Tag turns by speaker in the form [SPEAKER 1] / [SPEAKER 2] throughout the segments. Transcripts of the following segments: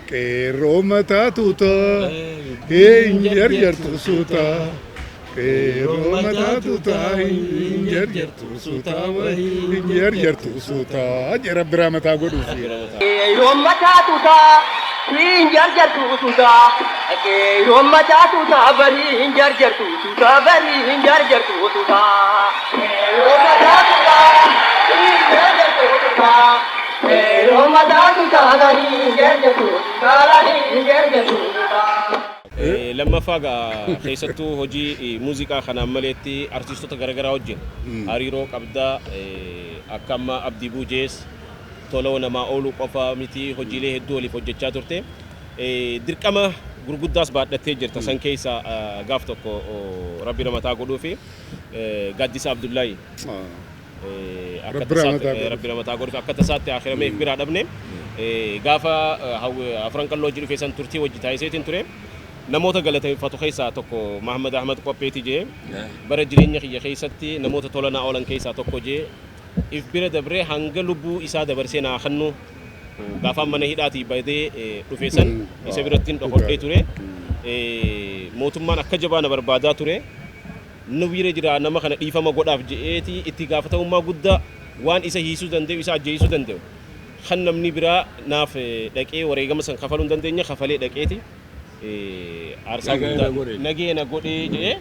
[SPEAKER 1] Qeerroo mataa tuutaa hin jarjartu suutaa. Qeerroo mataa tuutaa hin jarjartu suutaa hin jarjartu suutaa jedha biraa mataa godhuufi.
[SPEAKER 2] Qeerroon mataa tuutaa hin jarjartu suutaa. Qeerroon mataa tuutaa barii hin jarjartu suutaa barii hin jarjartu suutaa. Qeerroon mataa tuutaa hin jarjartu suutaa. Qeerroon mataa tuutaa barii hin jarjartu suutaa barii hin jarjartu suutaa.
[SPEAKER 3] Lammaffaa gaa keessattuu hojii muuziqaa kanaan maleetti artistoota garaagaraa wajjin hariiroo qabdaa, akka amma Abdii Buujees tola namaa ooluu qofa miti, hojiilee hedduu waliif hojjechaa turte. Dirqama gurguddaas baadhattee jirta. San keessa gaaf tokko rabbi ramataa godhuu fi Gaaddisa Abdullaahi akka
[SPEAKER 1] Rabbi ramataa godhuuf.
[SPEAKER 3] Rabbi ramataa godhuuf akka tasaatti akhiramee biraa dhabne. Gaafa Afran Qalloo hojii dhufee san turtii wajji taasiseetiin ture. Namoota galateeffatu keessaa tokko Mahammad Ahmad Qopheeti jee, bara jireenya kiyya keessatti namoota tola naa oolan keessaa tokko jee, if bira dabree hanga lubbuu isaa dabarsee naa kennu gaafaan mana hidhaatii badee dhufe san isa birattiin dhokodhee ture. Mootummaan akka jabaa na barbaadaa ture. Nu bira jira, nama kana dhiifama godhaaf je'eeti itti gaafatamummaa guddaa waan isa hiisuu danda'u, isa ajjeesuu danda'u, kan namni biraa naaf dhaqee wareegama san kafaluu hin dandeenye kafalee dhaqeeti aarsaa guddaa nagee na godhee jedhee.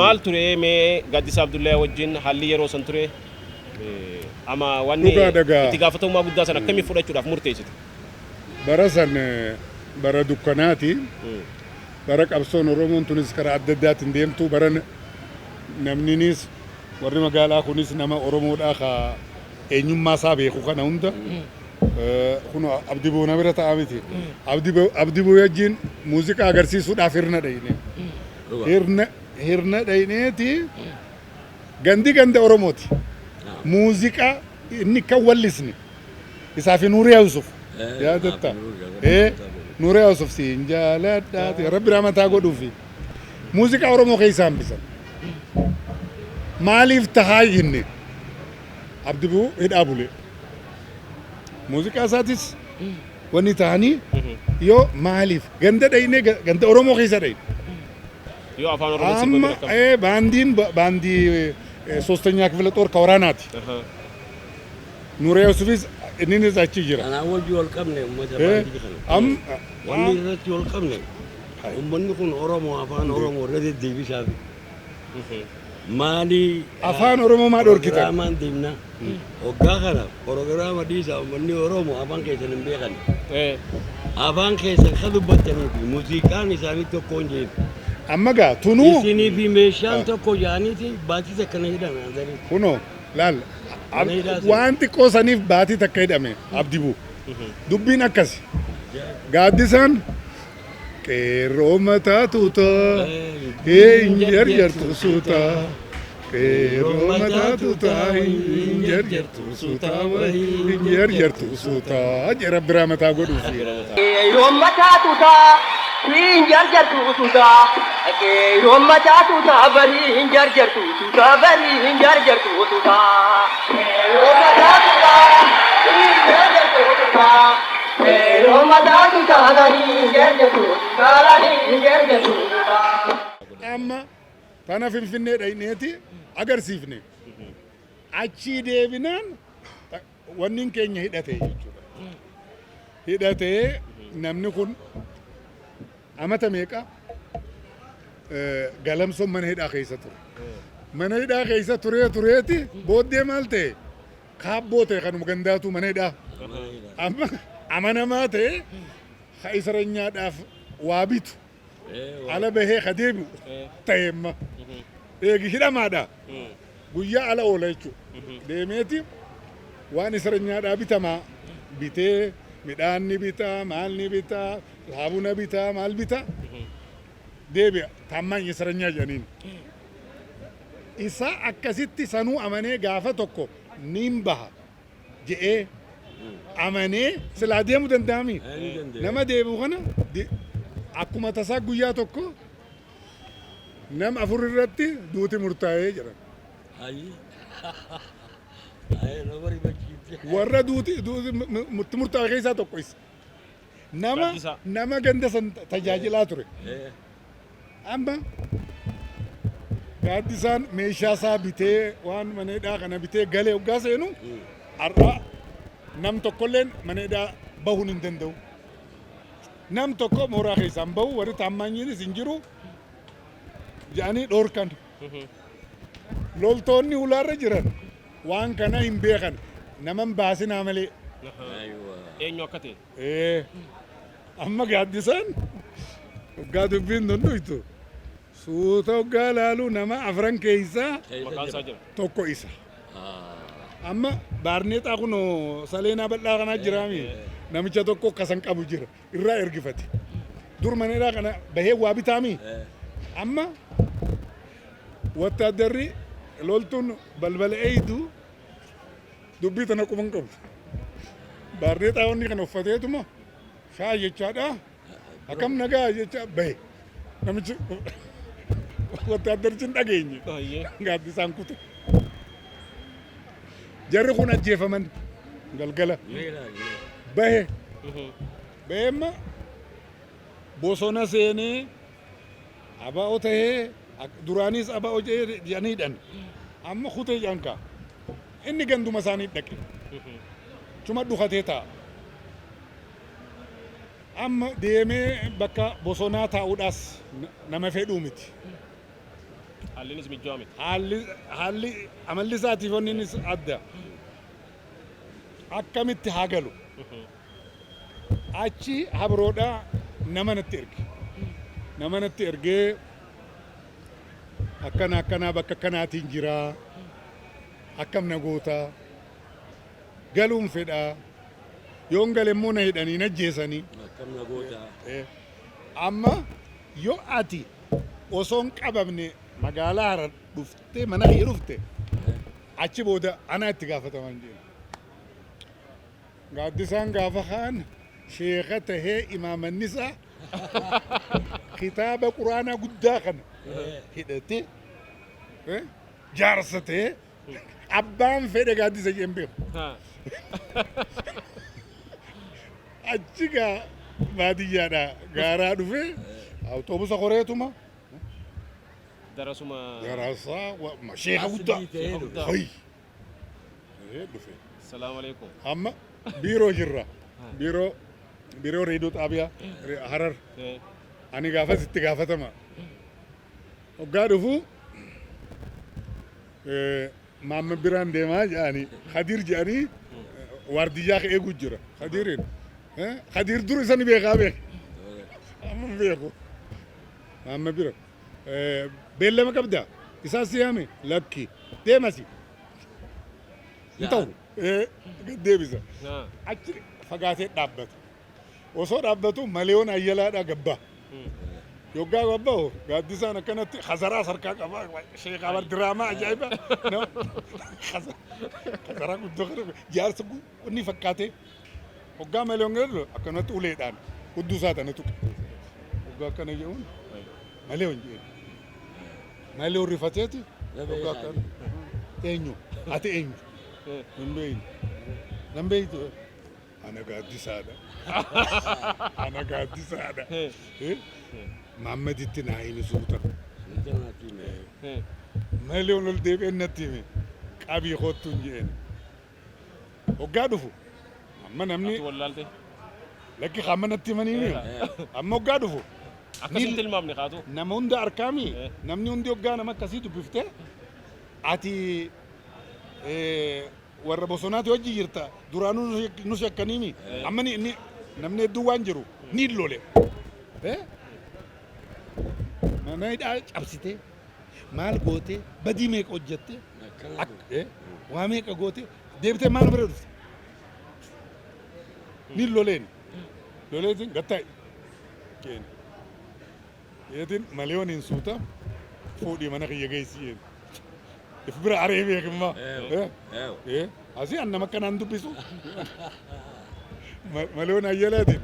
[SPEAKER 3] Maal ture mee Gaaddisa Abdullahi wajjin haalli yeroo san ture, ama wanni itti gaafatamummaa guddaa san akkamii fudhachuudhaaf murteessite?
[SPEAKER 1] Bara san bara dukkanaati. Bara qabsoon Oromoon tunis karaa adda addaatiin deemtu, bara namninis warri magaalaa kunis nama Oromoodhaa ka eenyummaa isaa beeku kana hunda kun Abdi Boona bira ta'a miti. Abdi Boo wajjin muuziqaa agarsiisuudhaaf hirna dhayne. Hirna dhayneeti gandi ganda Oromooti. Muuziqaa inni kan wallisne isaa fi Nuuriyaa Yusuf yaadatta. Nuuriyaa Yusuf siin jaaladhaati rabbi ramataa godhuufi. Muuziqaa Oromoo keessaa hambisan. Maaliif tahaa jenne, Abdi Buu hidhaa bule. Muuziqaa isaatis wanni tahanii yoo maaliif ganda dhaynee ganda Oromoo keessa dhayne.
[SPEAKER 3] Yoo afaan Oromoo
[SPEAKER 1] Amma
[SPEAKER 3] sirba akkam?
[SPEAKER 1] ባንዲን ባንዲ ሶስተኛ ክፍለ ጦር ከወራናቲ Nuuriyaa Yusufis inninis achi jira.
[SPEAKER 4] Kanaan wajji wal qabne uummata baandii kana. Wanni irratti wal qabne uummanni kun Oromoo, afaan Oromoo irra deddeebisaaf. Maali
[SPEAKER 1] Afaan Oromoo maa dhorkitan?
[SPEAKER 4] Pirogiraamaan deemna. Hoggaa kana pirogiraama dhiisaa, uummanni Oromoo afaan keessan hin beekan. Afaan keessan kan dubbattanii fi muuziqaan isaanii tokko hin jeen.
[SPEAKER 1] Amma gaa tunuu
[SPEAKER 4] Isinii fi meeshaan tokko jaaniiti baatii takka na hidhan ansanii.
[SPEAKER 1] Kunoo laal
[SPEAKER 4] Mana hidhaa sana.
[SPEAKER 1] Waan xiqqoo saniif baatii takka hidhame Abdi Buu. Dubbiin akkasi. Gaaddisaan qeerroo mataa tuutaa hin jarjartu suutaa. Qeerroo mataa tuutaa hin jarjartu suutaa hin jarjartu suutaa jedha biraa mataa godhuufi.
[SPEAKER 2] Qeerroon mataa tuutaa hin jarjartu suutaa. Qeerroon mataa tuutaa barii hin jarjartu suutaa barii hin jarjartu suutaa. Qeerroon mataa tuutaa hin jarjartu suutaa. Qeerroon mataa tuutaa barii hin jarjartu suutaa barii hin jarjartu suutaa.
[SPEAKER 1] Amma tana Finfinnee dhayneeti agarsiifne. Achii deebinaan wanni keenya hidhate jechuudha. Hidhatee namni kun amata meeqa Galamsoon mana hidhaa keessa ture. Mana hidhaa keessa turee tureeti booddee maal ta'e, kaabboo ta'e, kanuma gandaatu mana hidhaa. Amma amanamaa ta'e, ka isranyaadhaaf waa bitu ala bahee ka deebi'u ta'e amma. Eegi hidhamaadha. Guyyaa ala oola jechuudha. Deemeeti waan isranyaadhaa bitamaa bitee, midhaan ni bitaa, maal ni bitaa, saabuna bitaa, maal bitaa deebi'a. Taammaany isranyaa jedhaniin. Isa akkasitti sanuu amanee gaafa tokko niin baha je'ee amanee silaa deemuu danda'ami. Nama deebi'u kana akkuma tasaa guyyaa tokko nama afur irratti duuti murtaa'ee jedhan. Warra duuti murtaa'e keessaa tokko isa. Nama
[SPEAKER 3] Gaaddisaa.
[SPEAKER 1] nama ganda san tajaajilaa ture. Amma gaaddisaan meeshaa isaa bitee waan mana hidhaa kana bitee galee hoggaa seenu har'a nam tokkolleen mana hidhaa bahuun hin danda'u. Nam tokko mooraa keessaa hin bahu warri taammaanyiinis hin jiru jedhanii dhoorkan. Loltoonni ulaarra jiran waan kana hin beekan nama hin baasinaa malee.
[SPEAKER 3] Eenyu akka ta'e.
[SPEAKER 1] Ee, amma gaaddisaan hoggaa dubbiin tun dhuytu suuta hoggaa laalu nama afran keessaa
[SPEAKER 3] Maqaan isaa jira.
[SPEAKER 1] tokko isa. Amma baarneexaa kun saleenaa bal'aa kanaa jiraami. Namicha tokko akkasan qabu jira. Irraa ergifate. Dur maneedhaa kana bahee waa bitaami. Amma wattaaddarri loltuun balbala eeydu dubbii tana quba hin qabu. Baarneexaa wanni kana uffateetuma shaa jechaadha. Akkam nagaa jecha bahe. Namichi wattaaddarichi hin dhageenye. Gaaddisaan kute. Jarri kun ajjeefaman galgala. Bahe. Bahee amma bosona seenee ABO tahee duraanis ABO jedhaniidhan amma kutee jedhan inni ganduma isaanii dhaqe. Cuma dhukatee taa'a. Amma deemee bakka bosonaa taa'uudhaas nama fedhuu miti.
[SPEAKER 3] Haallinis mijjaa miti.
[SPEAKER 1] Haalli amalli isaatiif onniinis adda. Akkamitti haa galu? Achi habroodhaa nama natti erge. Nama natti ergee akkana akkanaa bakka akkanaatiin jiraa. Akkam na gootaa? Galuun fedhaa. Yoon gale immoo na hidhanii na ajjeesanii.
[SPEAKER 4] Akkam na gootaa?
[SPEAKER 1] Amma yoo ati osoo hin qabamne magaalaa Harar dhuftee mana kee dhufte achi booda anaa itti gaafataman jedhe. Gaaddisaan gaafa kaan sheeka tahee imaamanni isaa kitaaba quraanaa guddaa kana hidhatee jaarsa tahee abbaan fedhe gaaddisa jeen beeku. Achi gaa baadiyyaadha gaaraa dhufee awutoobusa koreetuma
[SPEAKER 3] Darasuma.
[SPEAKER 1] Darasaa sheeka guddaa.
[SPEAKER 4] Asli ta'ee dhufe.
[SPEAKER 1] Hoy. Dhufe.
[SPEAKER 3] Salaamu alaikum.
[SPEAKER 1] Amma biiroo jirra. Biiroo reediyoo xaabiyaa Harar. Ani gaafas itti gaafatama. Hoggaa dhufu maamma biraan deemaa jedhanii Khadiir jedhanii waardiyyaa eeguu jira. Khadiiriin. Khadiir dur isa ni beekaa beek. Amma hin beeku. Maamma bira. Beellama qabdaa? Isaa si yaame? Lakki. Deemasi. Hin ta'u. Gad deebisa. Achi fagaatee dhaabbata. Osoo dhaabbatu Maleeyoon Ayyalaadhaa gabbaa. Yoggaa gabba'u gaaddisaan akkanatti hazaraa harkaa qaba. Sheekaa bar diraamaa ajaa'iba. Hazaraa guddoo kana jaarsa inni fakkaatee. Hoggaa Maleeyoon galu akkanatti uleedhaan hudduu isaa tana tuqe. Hoggaa akkana jedhuun Maleeyoon jedheen. Maleeyoon rifateeti. Hoggaa akkana eenyu ati eenyu hin beeynu. Nan beeytu ana gaaddisaadha. Ana gaaddisaadha. Maammaditti naa himi suuta. Maleeyoon ol deebi'een natti hime. Qabii kottu hin jedheen. Hoggaa dhufu amma namni
[SPEAKER 3] Ati wallaalte.
[SPEAKER 1] Lakki hamma natti himanii amma hoggaa dhufu
[SPEAKER 3] Akkasitti tilmaamne kaatu.
[SPEAKER 1] Nama hunda harkaami namni hundi hoggaa nama akkasii dubbifte ati warra bosonaati hojii jirta duraanuu nu shakkaniimi amma ni namni hedduu waan jiru ni lole. Mana hidhaa cabsite maal goote badii meeqa hojjette waa meeqa goote deebitee maal bira dhufte ni loleen loleetiin gattaa'e jeen yeetiin maleeyoon hin suuta fuudhii mana kiyya geessi jeen if bira aree beekimma asii an nama akkanaan dubbisu maleeyoon ayyalaatiin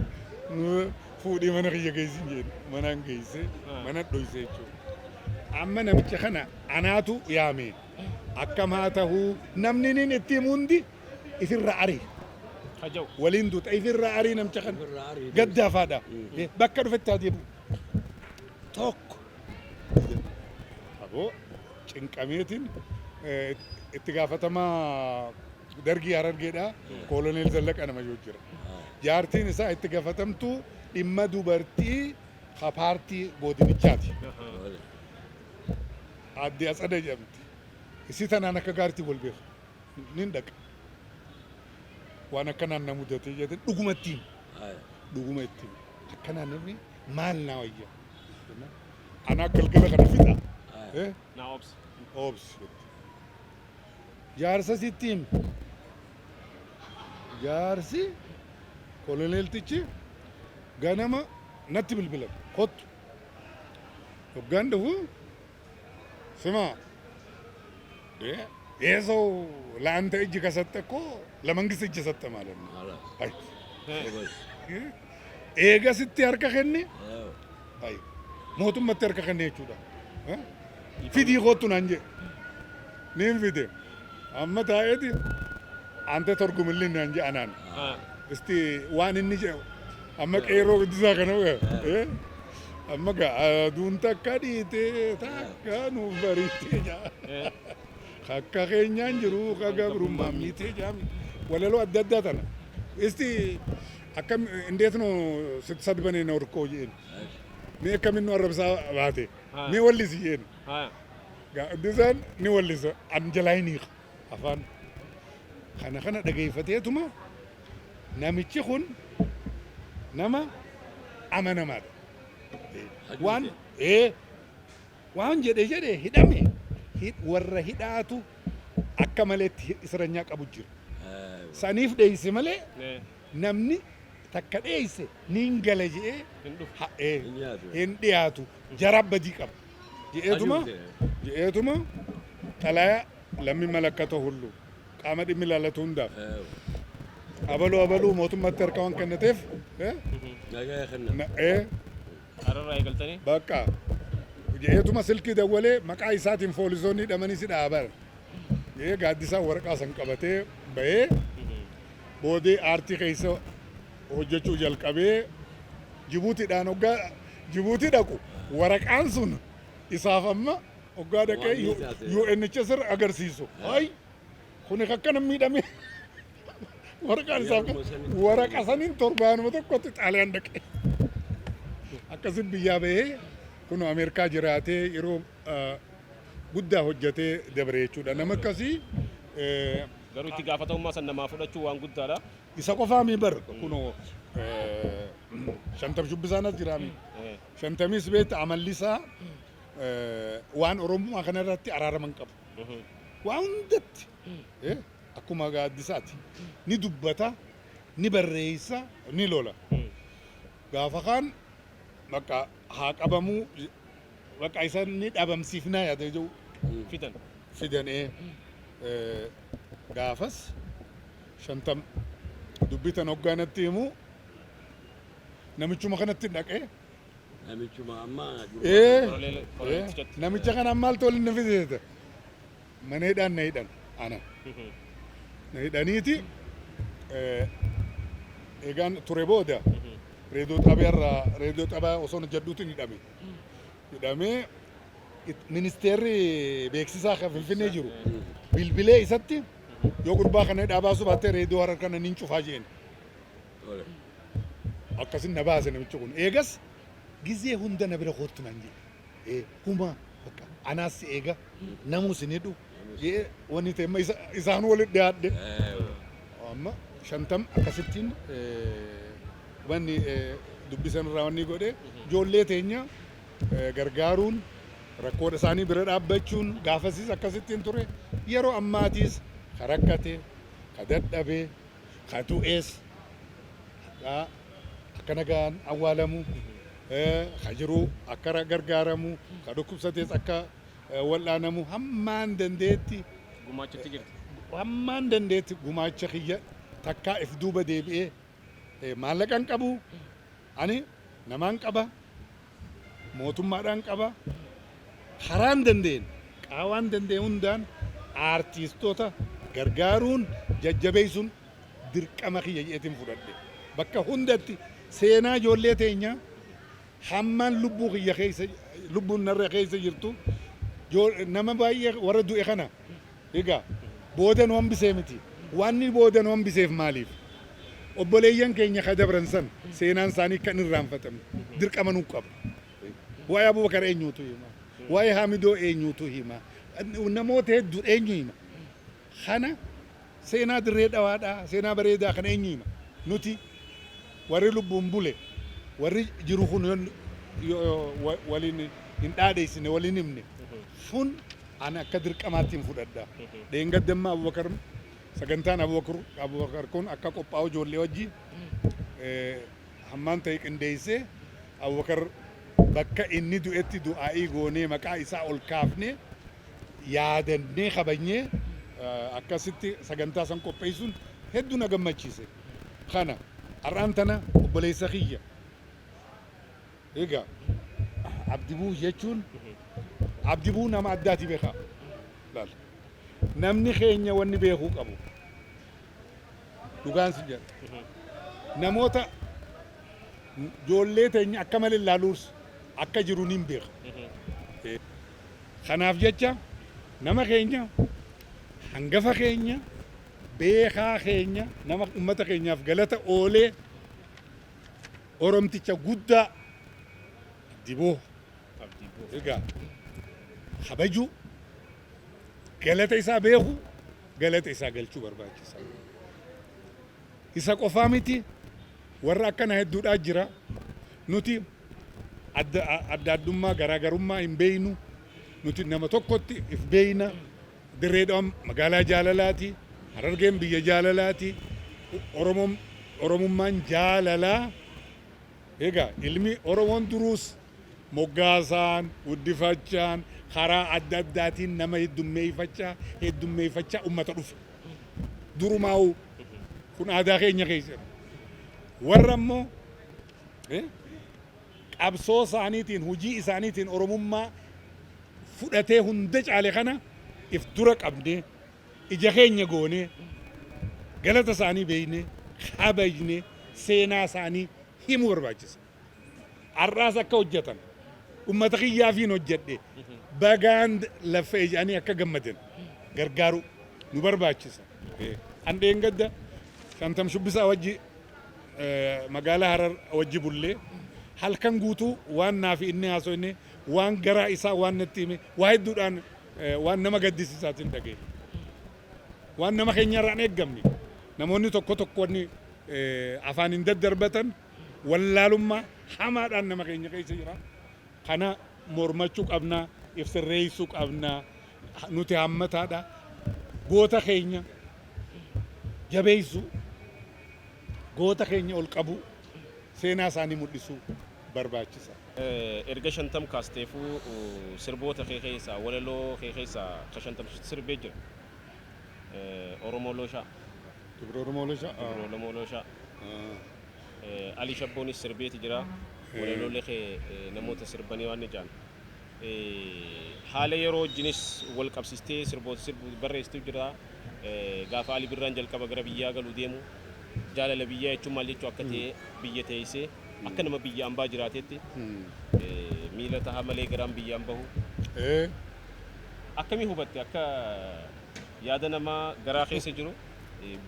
[SPEAKER 1] fuudhii mana kiyya geessi jeen manaan geesse mana dhoyse jechuudha. Amma namicha kana anaatu yaame akkam haa tahuu namni nin itti himu hundi ifirra ari.
[SPEAKER 3] Haja'u.
[SPEAKER 1] Waliin duuta ifirraa arii namcha kan
[SPEAKER 4] Ifirraa arii.
[SPEAKER 1] gaddaafaadha. Bakka dhufetti haa deebi'u. Tokko. Aboo cinqameetiin itti gaafatamaa Dargii Harargeedha. Kooloneel Zallaqa nama yoo jira. Jaartiin isaa itti gaafatamtuu dhimma dubartii ka paartii godinichaati. Aadde Atsada jedhamti. Isii tanaan akka gaariitti wal beeku. Nin dhaqa. Waan akkanaan na mudate jedhe dhugumatti himi. Dhuguma itti himi. Akkanaan namni maal naa wayya. Anaa galgala kana fixa.
[SPEAKER 3] Naa obsi.
[SPEAKER 1] Obsi. Jaarsa sitti himi. Jaarsi koloneeltichi ganama natti bilbilan. Kottu. Hoggaan dhufu ስማ ይሄ ሰው ለአንተ እጅ ከሰጠ እኮ ለመንግስት እጅ ሰጠ ማለት ነው። አይ eega sitti harka kenne ay mootummatti harka kenne jechuudha. Fidii kottu naan jedhe. Niin fide. Amma taa'eeti ante torgumilli naan jedhe anaan. Isti waan inni jedhu amma qeerroo guddisaa kana amma gaa aduun takka dhiitee takka nuuf bariitee jaa. Akka keenyaan jiru ka gabrummaa miitee jaami. Walaloo adda addaa tana. Isti akkam እንዴት ነው ስትሰድበን የኖርከው jedheen. Mee akkamiin nu arrabsaa baate. Mee wallisi jedheen. Guddisaan ni wallisa. An jalaa hin hiika. Afaan kana kana dhageeffateetuma namichi kun nama amanamaadha. Waan waan jedhe jedhe hidhame warra hidhaatu akka maleetti isranyaa qabu jira. Saniif dheeyse malee namni takka dheeyse niin gala jedhee
[SPEAKER 3] Hin dhufu.
[SPEAKER 4] Hin dhiyaatu.
[SPEAKER 1] Hin dhiyaatu jara badii qaba. Jedheetuma jedheetuma xalayaa lammi malakkata hullu qaama dhimmi ilaallatu hundaaf abaluu abaluu mootummatti harka waan kennateef
[SPEAKER 4] Nagaa kenna.
[SPEAKER 3] Hararraa eegaltanii.
[SPEAKER 1] Bakka jedheetuma silkii dawwalee maqaa isaatiin foolisoonni hidhamanii si dhaaban. Jedhee gaaddisaa waraqaa san qabatee bahee boodee aartii keessa hojjechuu jalqabee Jibuutiidhaan hoggaa Jibuutii dhaqu waraqaan sun isaaf amma hoggaa dhaqee
[SPEAKER 4] Waan ni taate.
[SPEAKER 1] UNHCR agarsiisu. Ay kuni akkana miidhame waraqaan isaaf
[SPEAKER 4] Yeruma sanitti.
[SPEAKER 1] Waraqa saniin torbaanuma tokkotti Xaaliyaan dhaqe. Akkasin biyyaa bahee kun Ameerikaa jiraatee yeroo guddaa hojjetee dabre jechuudha. Nama akkasii
[SPEAKER 3] Garuu itti gaafatamummaa san namaa fudhachuu waan guddaadha.
[SPEAKER 1] Isa qofaa mi bar kunoo Shantam Shubbisaan as jiraami. Shantamis beekta amalli isaa waan Oromummaa kanarratti araarama hin qabu. Waa hundatti akkuma gaaddisaati. Ni dubbata, ni barreessa, ni lola. Gaafa kaan bakka haa qabamuu bakka isa ni dhabamsiifnaa yaada jedhu
[SPEAKER 3] Fidan.
[SPEAKER 1] Fidanee gaafas Shantam dubbitan hoggaanatti himu namichuma kanatti dhaqee
[SPEAKER 4] Namichuma ammaa
[SPEAKER 3] Koloneeltichatti.
[SPEAKER 1] Namicha kana maaltu waliin na fidete mana hidhaan na hidhan ana na hidhaniiti eegaan ture booda reediyoo xaabiyaa irraa reediyoo xaabiyaa osoo hojjedhuutiin hidhame hidhamee ministeerri beeksisaa kan Finfinnee jiru bilbilee isatti yoo gurbaa kana hidhaa baasuu baattee reediyoo Harar kana nin cufaa jeen.
[SPEAKER 4] Tole.
[SPEAKER 1] Akkasin na baase namichi kun. Eegas gizee hunda na bira kootu naan jedhe. Huma bakka anaas si eega namuu sin hidhu jee wanni ta'e amma isaan walitti dhiyaadhe. Amma Shantam akkasittiin wanni dubbisan irraa wanni godhe ijoollee teenya gargaaruun rakkoodha isaanii bira dhaabbachuun gaafasis akkasittiin ture yeroo ammaatiis ka rakkate ka dadhabe ka du'ees akka nagaan awwaalamu ka jiru akka gargaaramu ka dhukkubsatees akka wal'aanamu hammaan dandeetti
[SPEAKER 3] Gumaachitti jirti.
[SPEAKER 1] Hammaan dandeetti gumaacha kiyya takkaa if duuba deebi'ee maallaqa hin qabu ani namaan qaba mootummaadhaan qaba karaan danda'een qaawaan danda'e hundaan aartistoota gargaaruun jajjabeessuun Dirqama kiyya jeetiin fudhadhe. Bakka hundatti seenaa ijoollee teenya hammaan lubbuu kiyya keessa, lubbuun narra keessa jirtu, nama baay'ee warra du'e kana egaa booda nu hambisee miti. Wanni booda nu hambiseef maaliif? Obboleeyyan keenya ka dabran san seenaan isaanii kan irraanfatamne dirqama nu qaba. Waa'ee Abubakar eenyuutu hima? Waa'ee Hamidoo eenyuutu hima? Namoota hedduu eenyu hima? Kana seenaa Dirree Dhawaadhaa, seenaa bareedaa kana eenyu hima? Nuti warri lubbuun bule, warri jiru kun waliin hin dhaadheessine, waliin himne. Kun ani akka dirqamaatti hin fudhadha. Dheengadda Abubakar, sagantaan Abubakar kun akka qophaa'u ijoollee wajji hammaan ta'e qindeessee, Abubakar bakka inni du'etti du'aa'ii goonee, maqaa isaa ol kaafnee, yaadannee, kabajnee akkasitti sagantaa san qopheessuun hedduu na gammachiise. Kana har'aan tana obboleessa kiyya. Egaa Abdibuu jechuun, Abdibuu nama addaati beekaa. Laal. Namni keenya wanni beekuu qabu. Dhugaan si jedha. Namoota ijoollee teenya akka malee ilaaluus akka jiru ni beeka. Kanaaf jecha nama keenya, hangafa keenya, beekaa keenya, nama ummata keenyaaf galata oolee, Oromticha guddaa Abdiboo egaa kabajuu, galata isaa beeku, galata isaa galchuu barbaachisa. Isa qofaa miti, warra akkana hedduudhaa jira. Nuti adda adda addummaa, garaagarummaa hin beeynu. Nuti nama tokkotti if beeyna. Dirree Dhawaan magaalaa jaalalaati. Harargeen biyya jaalalaati. Oromoon, Oromummaan jaalalaa. Egaa ilmi Oromoon duruus moggaasaan, guddifachaan, karaa adda addaatiin nama heddummeeffachaa heddummeeffachaa ummata dhufe. Durumaa'uu kun aadaa keenya keessa. Warra immoo qabsoo isaaniitiin, hojii isaaniitiin Oromummaa fudhatee hunda caale kana if dura qabnee, ija keenya goonee, galata isaanii beeknee, kabajnee, seenaa isaanii himuu barbaachisa. Har'aas akka hojjetan ummata kiyyaafiin hojjedhe, bagaan lafa jedhanii akka gammadan gargaaru nu barbaachisa. An dheengadda Shantam Shubbisaa wajji magaalaa Harar wajji bullee, halkan guutuu waan naafi inni haasofne, waan garaa isaa waan natti hime, waa hedduudhaan waan nama gaddisiisaatiin dhagaye. Waan nama keenyarraa hin eeggamne, namoonni tokko tokko wanni afaan hin daddarbatan wallaalummaa hamaadhaan nama keenya keessa jira. Kana mormachuu qabna, if sirreessuu qabna. Nuti hammataadha. Goota keenya jabeessuu, goota keenya ol qabuu, seenaa isaanii mul'isuu barbaachisa.
[SPEAKER 3] Erga Shantam kaasteefuu sirboota kee keessaa, walaloo kee keessaa ka Shantam sirbee jira. Oromoo Looshaa.
[SPEAKER 1] Dubra Oromoo Looshaa.
[SPEAKER 3] Dubra Oromoo Looshaa. Ali Shabboonis sirbeeti jira. Walaloolee kee namoota sirbanii waan ijaan. Haala yeroo wajjinis wal qabsistee sirboota sirbu barreessitu jira. Gaafa Ali Birraan jalqaba gara biyyaa galuu deemu, jaalala biyyaa jechuun maal jechuu akka ta'e, biyya teessee akka nama biyya ambaa jiraatetti miila taha malee garaan biyyaan bahu. Akkamii hubatte akka yaada namaa garaa keessa jiru?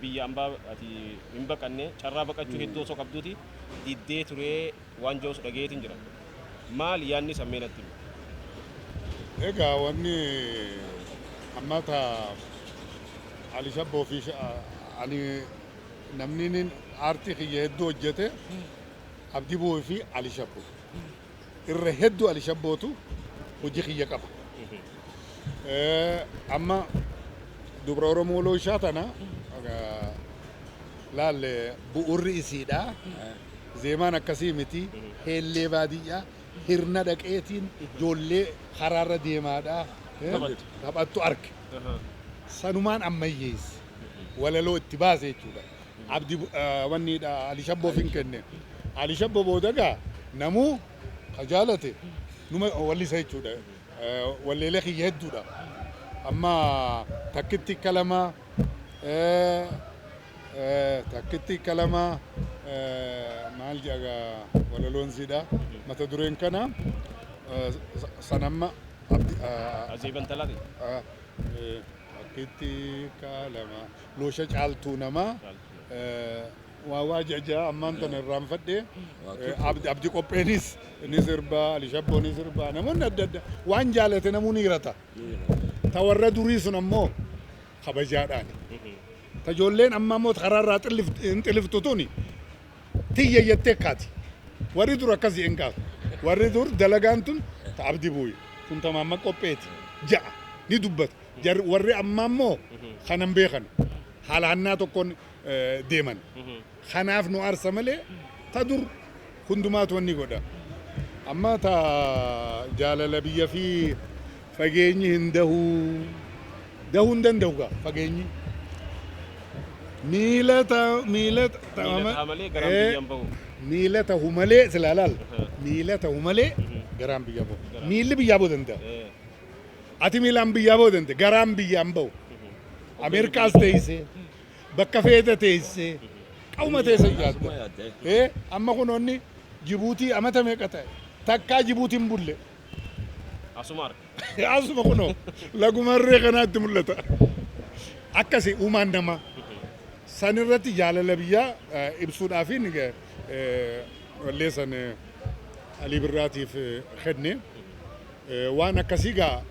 [SPEAKER 3] Biyya ambaa ati hin baqanne, carraa baqachuu hedduu osoo qabduuti diddee turee waan jedhus dhageetiin jira. Maal yaadni sammee natti himi?
[SPEAKER 1] Egaa wanni amma ta Ali Shabboo fi ani namni inni aartii kiyya hedduu hojjete Abdii Bu'uu fi Ali Shabboo. Irra hedduu Ali Shabbootu hojii kiyya qaba. Amma Dubra Oromoo Looshaa tana laalle, bu'urri isiidha. Zeemaan akkasii miti. Heellee baadiyyaa hirna dhaqeetiin ijoollee karaarra deemaadha. Taphattu arge. Sanumaan ammayyeesse. Walaloo itti baase jechuudha. Abdi wanniidha, Ali Shabboof hin kenne. Ali Shabboo booda gaa namuu ka jaalate numa wallisa jechuudha. Walleelee kiyya hedduudha. Amma takkitti kalama. Takkitti kalamaa maal jedha walaloon siidha. Mata dureen kana sanamma abdi
[SPEAKER 3] Azeeban talaati.
[SPEAKER 1] Takkitti kalama loosha caaltuu namaa waa waa jaja ammaan tana irraanfadhe. Abdi Qopheenis ni sirbaa, Alishabboo ni sirbaa, namoonni adda addaa waan jaalate namuu ni hirata. Ta warra durii sun ammoo kabajaadhaan. Ta ijoolleen amma ammoo karaarraa hin xiliftu tuni tiyya jettee kaati. Warri dur akkasii hin kaasu. Warri dur dalagaan tun ta Abdi Buuyi tun ta Maamma Qopheeti ja'a ni dubbata. Warri ammaa immoo kanan beekan haala hannaa tokkoon deeman. Kanaaf nu aarsa malee ta dur hundumaatu wanni godha. Amma ta jaalala biyya fi fageenyi hin dahuu dahuu hin danda'u gaa fageenyi. Miila ta miila
[SPEAKER 3] ta Miila ta'a malee garaan biyyaan bahu.
[SPEAKER 1] Miila ta'u malee silaa laal, miila ta'u malee garaan biyya bahu. Miilli biyyaa bahuu danda'a. Ati miilaan biyyaa bahuu danda'a, garaan biyyaan bahu. Ameerikaas teessee, bakka feete teessee, qawma teesse yaadda. Amma kunoonni Jibuutii amata meeqa ta'e? Takkaa Jibuutiin bulle.
[SPEAKER 3] Asuma arga.
[SPEAKER 1] Asuma kunoo lagumarree kanaatti mul'ata. Akkasi uumaan namaa. San irratti jaalala biyyaa ibsuudhaafiin wallee san Alii Birraatiif kenne. Waan akkasii gaa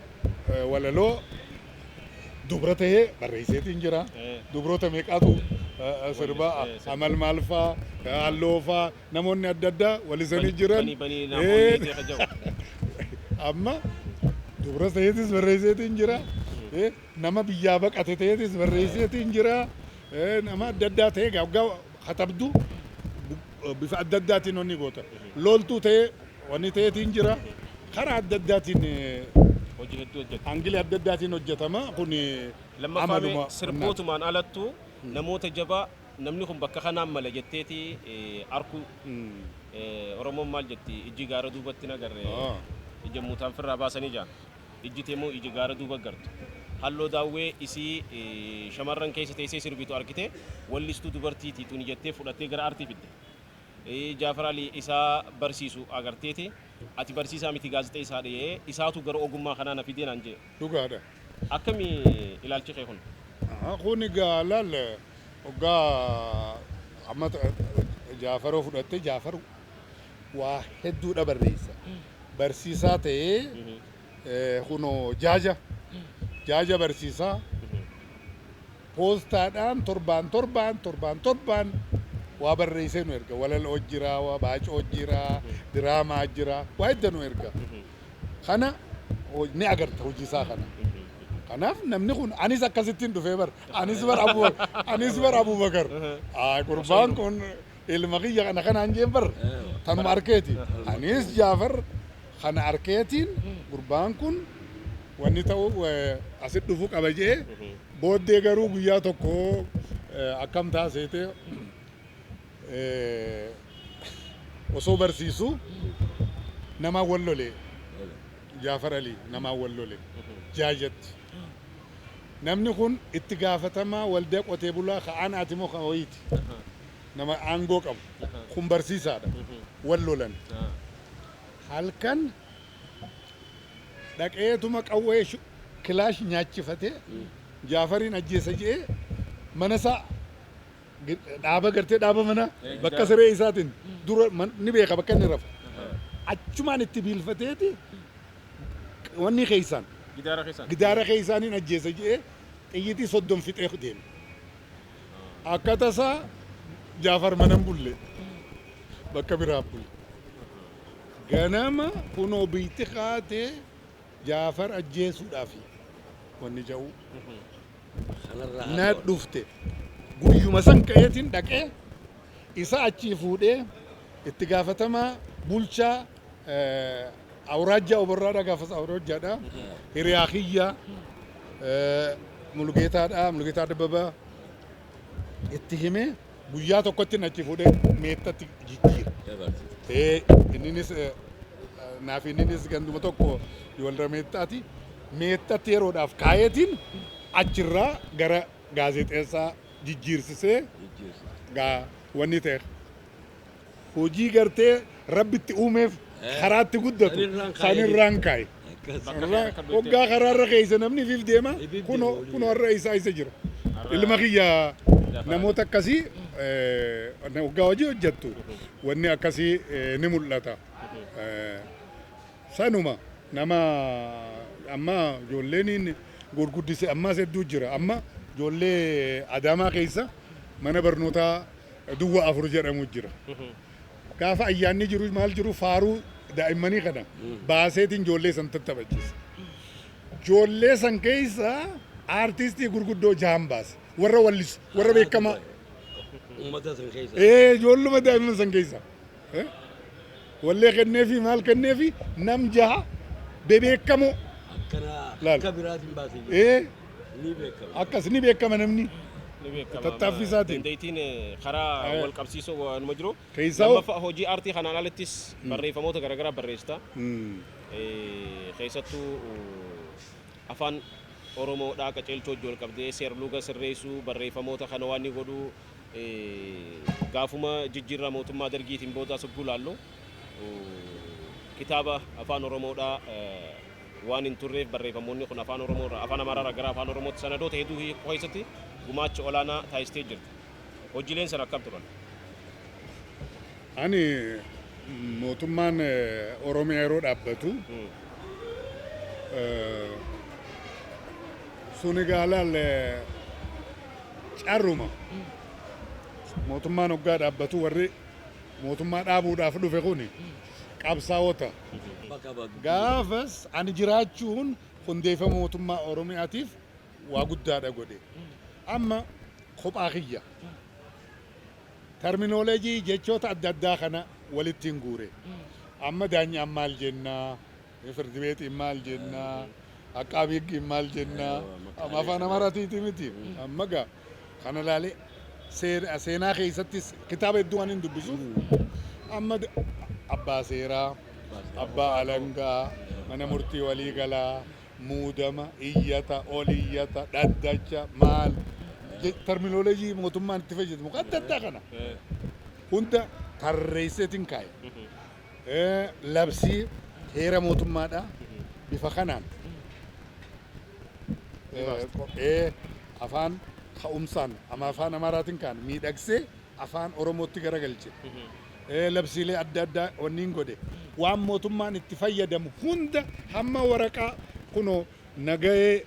[SPEAKER 1] walaloo dubra tahee barreesseetiin jira. Dubroota meeqaatu sirbaa, Amal Maalfaa, Halloofaa, namoonni adda addaa walisanii jiran.
[SPEAKER 3] Banii banii namoonni ta'e kajabu.
[SPEAKER 1] Amma dubra taheetis barreesseetiin jira. Nama biyyaa baqate taheetis barreesseetiin jira. Nama adda addaa ta'ee waggaa katabdu bifa adda addaatiin wanni goota. Loltuu ta'ee wanni ta'eetiin jira. Karaa adda addaatiin
[SPEAKER 3] hojii hedduu hojjeta.
[SPEAKER 1] Angilii adda addaatiin hojjetama. Kun
[SPEAKER 3] Lammaffaa mee sirbootumaan alattu namoota jabaa namni kun bakka kanaan mala jetteeti arkuu. Oromoon maal jetti, ijji gaara duubatti nagarre ija muutaan firraa baasanii jaan. Ijji teemoo ija gaara duuba gartu. Halloo Daawwee isii shamarran keessa teessee sirbitu arkite, wallistuu dubartiiti tuni jettee fudhattee gara aartii fidde. Jaafar Alii isaa barsiisu agarteeti, ati barsiisaa miti gaazexeessaadha jedhee isaatu gara ogummaa kanaa na fidee naan jedhe.
[SPEAKER 1] Dhugaadha.
[SPEAKER 3] Akkami ilaalchi kee kun?
[SPEAKER 1] Kun egaa laal, hoggaa amma Jaafaroo fudhatte, Jaafar waa hedduudha barreessa. Barsiisaa ta'ee kunoo jaaja jaaja barsiisaa poostaadhaan torbaan torbaan torbaan torbaan waa barreessee nu erga. Walaloo jira, waa baacoo jira, diraamaa jira, waa hedduu nu erga. Kana ni agarta hojii isaa kana. Kanaaf namni kun anis akkasittiin dhufee bar. Anis bar Abubakar. Gurbaan kun ilma kiyya kana kanaan jeen bar. Tanuma arkeeti. Anis Jaafar kana arkeetiin gurbaan kun wanni ta'u asit dhufuu qaba jee. Booddee garuu guyyaa tokko akkam taaseete, osoo barsiisu nama wal lole. Jaafar Alii namaa wal lole jaajatti. Namni kun itti gaafatamaa waldaa qotee bulaa ka aanaati moo ka wayiiti. Nama aangoo qabu. Kun barsiisaadha. Wal lolan. Halkan dhaqeetuma qawwee kilaash nyaachifatee Jaafariin ajjeesa jedhee mana isaa dhaaba gartee dhaaba mana bakka siree isaatiin dura ni beeka bakka inni rafu. Achumaan itti biilfateeti wanni keessaan
[SPEAKER 3] Gidaara keessaan.
[SPEAKER 1] Gidaara keessaaniin ajjeesa jedhee xiyyitii 30 fixee deeme. Akka tasaa Jaafar mana hin bulle, bakka biraa bulle. Ganama kunoo biyyatti kaatee Jaafar ajjeesuudhaaf wanni jedhu
[SPEAKER 4] Kanarraa
[SPEAKER 1] na dhufte. Guyyuma san ka'eetiin dhaqee isa achii fuudhee itti gaafatamaa bulchaa awuraajjaa Oborraadha, gaafas awuraajjaadha. Hiriyaa kiyya Mulugeetaadha, Mulugeetaa Dabbabaa itti himee guyyaa tokkotti achi fuudhee Meettatti jijjiira. Inninis naaf inninis ganduma tokko walra Meettaati. Meettatti yeroodhaaf kaayeetiin achirraa gara gaazexeessaa Jijjiirsisee gaa wanni ta'e hojii gartee rabbitti uumeef karaatti guddatu
[SPEAKER 4] Sanirraan kaa'ee
[SPEAKER 1] sanirraan kaa'e.
[SPEAKER 4] Akkas.
[SPEAKER 1] Waggaa karaarra keessa namni ifiif deema
[SPEAKER 4] Ifiif
[SPEAKER 1] kunoo
[SPEAKER 4] deema.
[SPEAKER 1] Kunoo har'a isaa isa jira. Ilma kiyya namoota akkasii waggaa hojii hojjettu wanni akkasii ni mul'ata. Sanuma nama amma ijoolleen gurguddise ammas hedduu jira. Amma ijoollee Adaamaa keessa mana barnootaa duwwaa 4 jedhamu jira. Gaafa ayyaanni jiru maal jiru faaruu daa'immanii kana baaseetiin ijoollee san tattaphachiisa. Ijoollee san keessa aartistii gurguddoo jahan baase. Warra wallisu, warra beekamaa.
[SPEAKER 4] Uummata san keessa.
[SPEAKER 1] Ee, ijoolluma daa'imman san keessa. Wallee kenneefi maal kenneefi nam jaha bebeekamoo.
[SPEAKER 4] Akkana
[SPEAKER 1] Laal.
[SPEAKER 4] akka biraatiin baasee jiru.
[SPEAKER 1] Ee,
[SPEAKER 4] Ni beekama.
[SPEAKER 1] akkas ni beekama namni.
[SPEAKER 3] Ni beekama.
[SPEAKER 1] Tattaaffii isaatiin.
[SPEAKER 3] Dandeettiin karaa wal qabsiisuu waanuma jiru.
[SPEAKER 1] Keessaa
[SPEAKER 3] Lammaffaa, hojii aartii kanaan alattis barreeffamoota garaagaraa barreessita. Keessattuu afaan Oromoodhaa qaceelchoo wajjin wal qabdee seerluga sirreessuu barreeffamoota kana waan ni godhu gaafuma jijjiirraa mootummaa dargiitiin boodaa sogguu laallu kitaaba afaan Oromoodhaa waan hin turreef barreeffamoonni kun afaan Oromoo irraa afaan Amaaraa irraa gara afaan Oromootti sanadoota hedduu hiikuu keessatti gumaacha olaanaa taasistee jirti. Hojiileen sana akkam turan?
[SPEAKER 1] Ani mootummaan Oromiyaa yeroo dhaabbatu suni gaalaal carruma mootummaan hoggaa dhaabbatu warri mootummaa dhaabuudhaaf dhufe kuni qabsaa'ota.
[SPEAKER 4] Bakka bakka.
[SPEAKER 1] Gaafas ani jiraachuun hundeeffama mootummaa Oromiyaatiif waa guddaadha godhe. Amma kophaa kiyya. Terminology jechoota adda addaa kana walitti hin guure. Amma daanyaan maal jennaa, firdi beetiin maal jennaa, aqaabi higgiin maal jennaa, amma afaan Amaaraatiiti miti. Amma gaa kana laalee seenaa keessattis kitaaba hedduu waan hin dubbisuuf amma abbaa seeraa, abbaa alangaa, mana murtii waliigalaa, muudama, iyyata, ol iyyata, dhaddacha, maal terminology mootummaan itti fayyadamu adda addaa kana hunda tarreesseetiin kaa'e. Labsii heera mootummaadha bifa kanaan afaan ka'umsaan ama afaan Amaaraatiin kaan miidhagsee afaan Oromootti garagalche. Labsiilee adda addaa wanniin godhe waan mootummaan itti fayyadamu hunda hamma waraqaa kunoo nagahee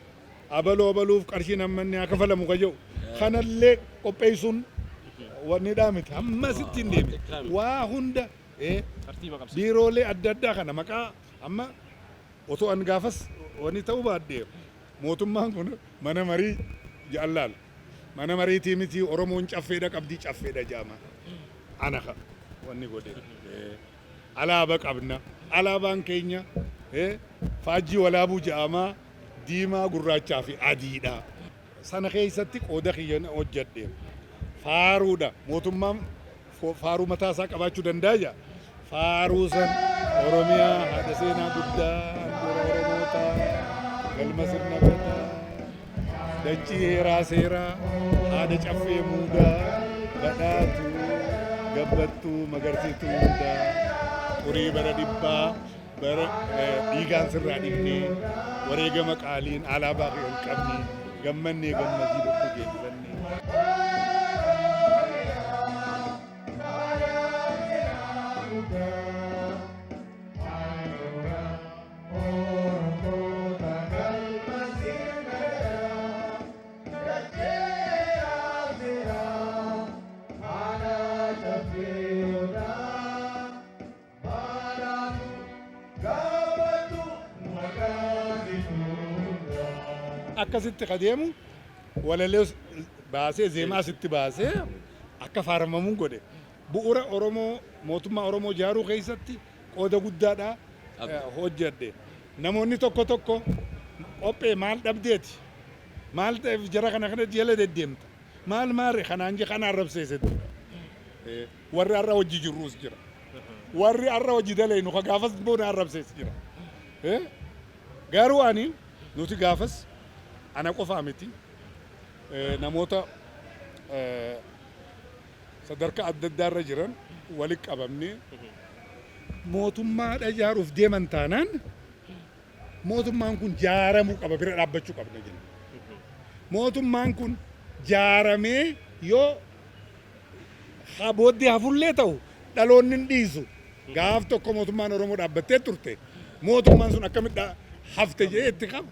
[SPEAKER 1] abaluu abaluuf qarshiin hammanni haa kafalamu ka jedhu kanallee qopheessuun wanni miti hamma sitti hin deemne waa hunda
[SPEAKER 3] Tartiiba qabsiisa.
[SPEAKER 1] Biiroolee adda addaa kana maqaa amma otoo an gaafas wanni ta'uu baadhee mootummaan kun mana marii ja'allaal mana mariitii miti Oromoon caffeedha qabdii caffeedha jedhama ana ka wanni godhe. Alaaba qabna, alaabaan keenya faajjii walaabuu jedhama, diimaa, gurraachaa fi adiidha. Sana keessatti qooda kiyya hojjedhe. Faaruudha, mootummaan faaruu mataa isaa qabaachuu danda'a jedha. Faaruu san Oromiyaa haadha seenaa guddaa, handhuura Oromootaa, galma sirna gadaa, dachii heeraa seeraa, haadha caffee muudaa, badhaatuu, gabbattuu, magarsiituu hundaa, xurii bara dhibbaa bara dhiigaan sirraa dhiqnee wareegama qaaliin alaabaa kee ol qabnee gammannee gammadii bokkuu geeffannee. Akkasitti kadeemu walalee baasee zeemaa asitti baasee akka faarfamamuun godhe. Bu'uura Oromoo mootummaa Oromoo ijaaruu keessatti qooda guddaadha hojjedhe. Namoonni tokko tokko qophee maal dhabdeeti? Maal ta'eef jara kana kana jala deddeemta? Maal maarre kanaan je kana arrabseese dura. Warri har'a hojii jirruus jira. Warri har'a hojii dalaynu ka gaafas boona arrabsees jira. Garuu ani nuti gaafas ana qofaa miti namoota sadarkaa adda addaa irra jiran walitti qabamnee mootummaadha ijaaruuf deeman taanaan mootummaan kun jaaramuu qaba, bira dhaabbachuu qabna jenna. Mootummaan kun jaaramee yoo booddee hafullee ta'u dhaloonni hin dhiisu. Gaaf tokko mootummaan Oromoo dhaabbattee turte. Mootummaan sun akkamitti hafte jedhee itti qaba.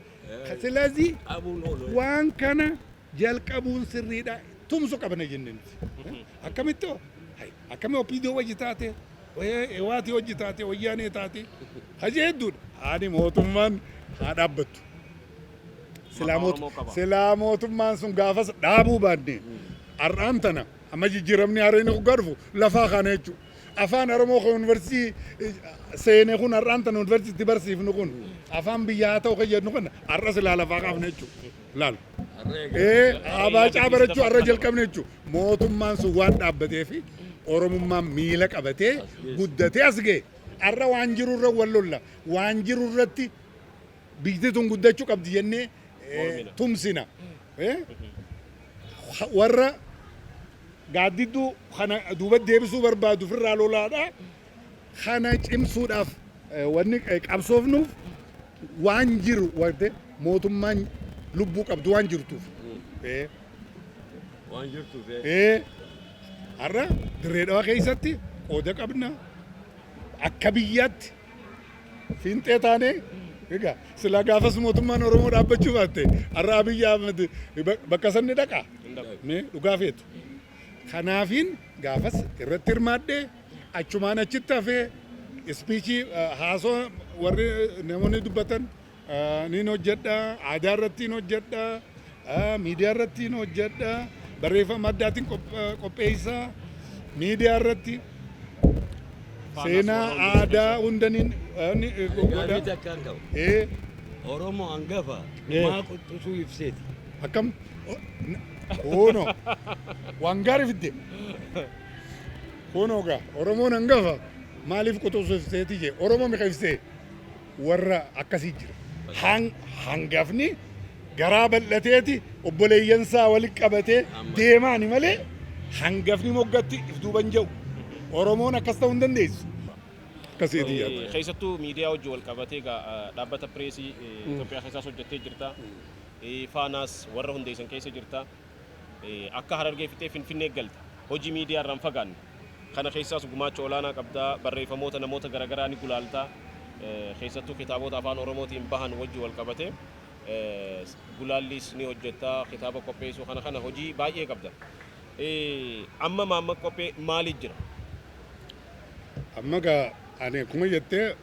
[SPEAKER 1] Silazii
[SPEAKER 4] Qabuun oolu.
[SPEAKER 1] waan kana jalqabuun sirriidha. Tumsu qabna jenne nuti. Akkamitti hoo? Akkami OPDO wajji taate, Eewaatii wajji taate, Wayyaanee taate, hajee hedduudha. Ani mootummaan haa dhaabbattu. Silaa
[SPEAKER 3] Oromoo qaba.
[SPEAKER 1] Silaa mootummaan sun gaafas dhaabuu baanne har'aan tana amma jijjiiramni haaraan hoggaa dhufu lafaa kaana jechuudha. Afaan Oromoo kan yuunivarsiitii seene kun har'aan tana yuunivarsiitii barsiifnu kun afaan biyyaa haa ta'u kan jennu kun har'a silaa lafaa kaafne jechuudha. Laal. Abaacaa barachuu har'a jalqabne jechuudha. Mootummaan sun waan dhaabbatee fi Oromummaan miila qabatee guddatee as ga'e. Har'a waan jirurra wal lolla. Waan jirurratti biyyi tun guddachuu qabdi jennee
[SPEAKER 3] Mormina.
[SPEAKER 1] Tumsina. Warra gaaddidduu kana duuba deebisuu barbaadu ofirraa lolaadha. Kana cimsuudhaaf wanni qabsoofnuuf waan jiru wante mootummaan lubbuu qabdu waan jirtuuf.
[SPEAKER 4] Waan jirtuuf.
[SPEAKER 1] Har'a Dirree Dhawaa keessatti qooda qabna. Akka biyyaatti fiinxee taanee egaa silaa gaafas mootummaan Oromoo dhaabbachuu baatte har'a Abiyyi Ahmed bakka sanni dhaqa. Mee dhugaa feetu. Kanaafiin gaafas irratti hirmaadhee achumaan achitti hafee speechii haasoo warri namoonni dubbatan niin hojjedha, aadaa irratti niin hojjedha, miidiyaa irratti niin hojjedha, barreeffama addaatiin qopheessaa, miidiyaa irratti seenaa aadaa hunda niin
[SPEAKER 4] Gaaffii
[SPEAKER 1] godha.
[SPEAKER 4] takkaan qaba. Oromoo hangafa maa quxisuu ibseeti?
[SPEAKER 1] Akkam? Kuno waan gaarii fidde. Kunoo gaa Oromoon hangafa maaliif quxisuu ibseeti jee? Oromoo meeqa ibsee warra akkasii jira. Hangafni garaa bal'ateeti obboleeyyansaa walitti qabatee deemaani malee hangafni moggatti if duuban jiru. Oromoon akkas ta'uu hin dandeessu. Akkasiiti yaada.
[SPEAKER 3] Keessattuu miidiyaa wajjin wal qabatee egaa dhaabbata pireesii Itoophiyaa keessaas hojjettee jirta. Faanaas warra hundeessan keessa jirta. Akka Harargee fixee Finfinnee galta. Hojii miidiyaa irraa hin fagaanne. Kana keessaas gumaacha olaanaa qabda. Barreeffamoota namoota garaagaraa ni gulaalta. Keessattuu kitaabota afaan Oromootiin bahan wajjin wal qabatee gulaallis ni hojjetta. Kitaaba qopheessuu kana kana hojii baay'ee qabda. Amma Maammaq Qophee maaliif jira?
[SPEAKER 1] Amma gaa ani akkuma jettee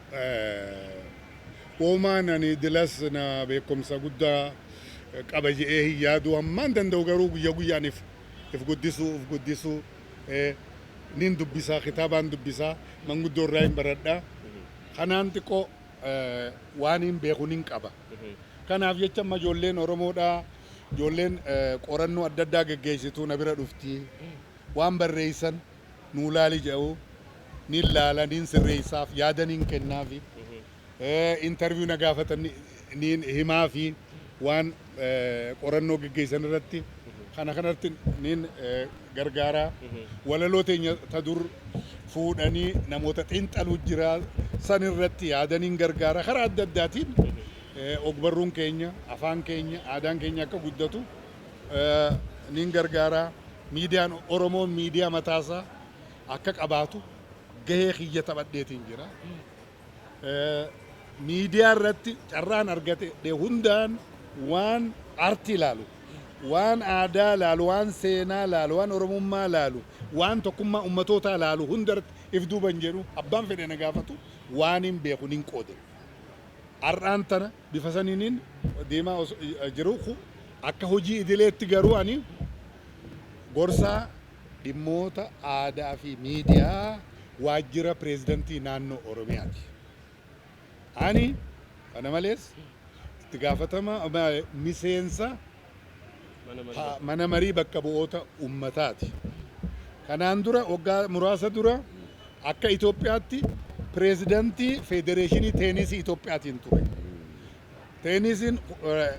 [SPEAKER 1] uumaan ani dilas na beekumsa guddaa qaba jedhee hin yaadu. Hammaan danda'u garuu guyya guyyaan if guddisuu if guddisuu nin dubbisaa, kitaabaan dubbisaa, manguddoo irraa hin baradhaa. Kanaan xiqqoo waan hin beeku nin qaba. Kanaaf jecha amma ijoolleen Oromoodhaa, ijoolleen qorannoo adda addaa geggeessitu na bira dhufti. Waan barreessan nuu laali jedhu, nin laala, nin sirreessaaf, yaada nin kennaafi. Interview na gaafatan nin himaafi waan qorannoo geggeessan irratti kana kanatti nin gargaaraa. Walaloo teenya ta dur fuudhanii namoota xiinxaluu jira, san irratti yaada nin gargaara. Karaa adda addaatiin ogbarruun keenya, afaan keenya, aadaan keenya akka guddatu nin gargaara. Miidiyaan Oromoon miidiyaa mataasaa akka qabaatu gahee kiyya taphadheetiin jira. Miidiyaa irratti carraan argate hundaan waan aartii ilaalu, waan aadaa ilaalu, waan seenaa ilaalu, waan Oromummaa ilaalu, waan tokkummaa ummatootaa ilaalu hundarratti if duuban jedhu. Abbaan fedhe na gaafatu, waan hin beeku nin qoode. Har'aan tana bifa saniiniin deemaa jiru. Akka hojii idileetti garuu ani gorsaa dhimmoota aadaa fi miidiyaa waajjira pireezidantii naannoo Oromiyaati. Ani kana malees itti gaafatama miseensa mana marii bakka bu'oota ummataati. Kanaan dura waggaa muraasa dura akka Itoophiyaatti pireezidantii Federeeshinii Teenisii Itoophiyaatiin ture. Teenisiin,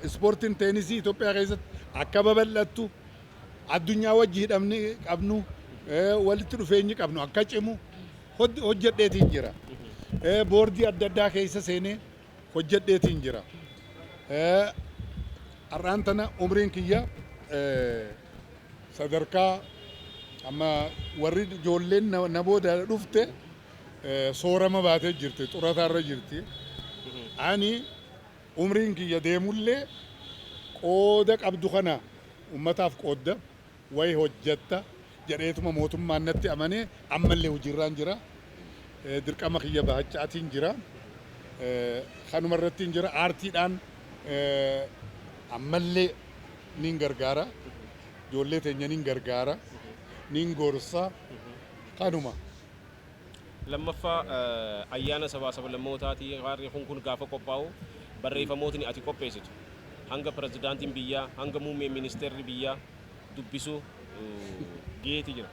[SPEAKER 1] ispoortiin teenisii Itoophiyaa keessatti akka babal'attu Addunyaa wajji hidhamni qabnu, walitti dhufeenyi qabnu akka cimu hojjedheetiin jira. Boordii adda addaa keessa seenee hojjedheetiin jira. Har'aan tana umriin kiyya sadarkaa amma warri ijoolleen na booda dhufte soorama baatee jirti, xurataarra jirti. Ani umriin kiyya deemullee qooda qabdu kana ummataaf qoodda, wayi hojjetta jedheetuma mootummaan natti amanee ammallee hojiirraan jira. Dirqama kiyya bahachaatiin jira. Kanuma irrattiin jira. Aartiidhaan ammallee nin gargaara. Ijoollee teenya nin gargaara. Nin gorsa. Kanuma.
[SPEAKER 3] Lammaffaa, ayyaana sabaa sablammootaati waarri kun gaafa qophaa'u barreeffamootni ati qopheessitu hanga pirezidaantiin biyyaa, hanga muummeen ministeerri biyyaa dubbisu geeti jira.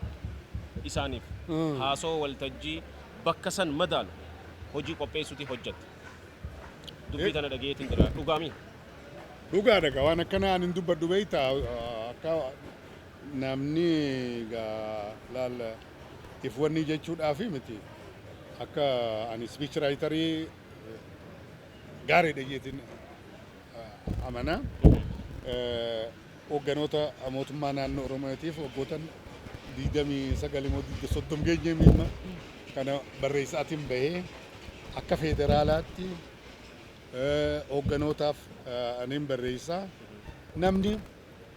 [SPEAKER 3] Isaaniif haasoo waltajjii bakka san madaalu hojii qopheessuti hojjette. Dubbii tana dhageetiin jira. Dhugaami?
[SPEAKER 1] Dhugaadha gaa, waan akkanaa ani hin dubbadhu beektaa, akka namni gaa laal if wanni jechuudhaafi miti, akka ani speech writerii gaariidha jeetiin amana. Hoogganoota mootummaa naannoo Oromiyaatiif waggoota 29 immoo 30 geenyee miimma kana barreessaatiin bahee akka federaalaatti hoogganootaaf aniin barreessaa. Namni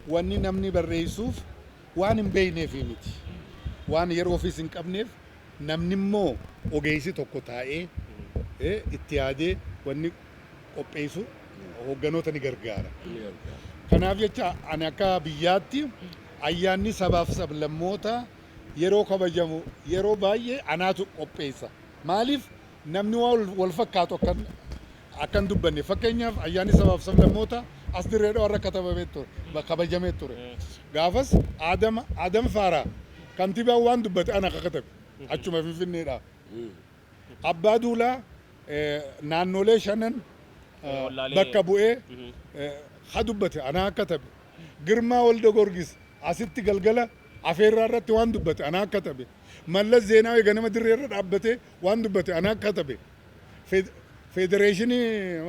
[SPEAKER 1] wanni namni barreessuuf waan hin beekneefi miti. Waan yeroo ofiis hin qabneef, namni immoo ogeessi tokko taa'ee itti yaadee wanni qopheessu hoogganoota ni gargaara. Kanaaf jecha ani akka biyyaatti ayyaanni sabaaf sablammoota yeroo kabajamu yeroo baay'ee anaatu qopheessa. Maaliif namni waan wal fakkaatu akkan dubbanne? Fakkeenyaaf, ayyaanni sabaaf sablammoota as Dirree Dhawaa katabamee ture, kabajamee ture. Gaafas Adam Faaraa kantiibaan waan dubbate ana akka katabe achuma Finfinneedha. Abbaa Duulaa naannolee shanan bakka bu'ee ha dubbate anaa akka katabe. Girmaa Walda Gorgis asitti galgala afeerraa irratti waan dubbate anaa akka katabe. Mallas Zeenaawii ganama dirree irra dhaabbatee waan dubbate anaa akka katabe. Federeeshinii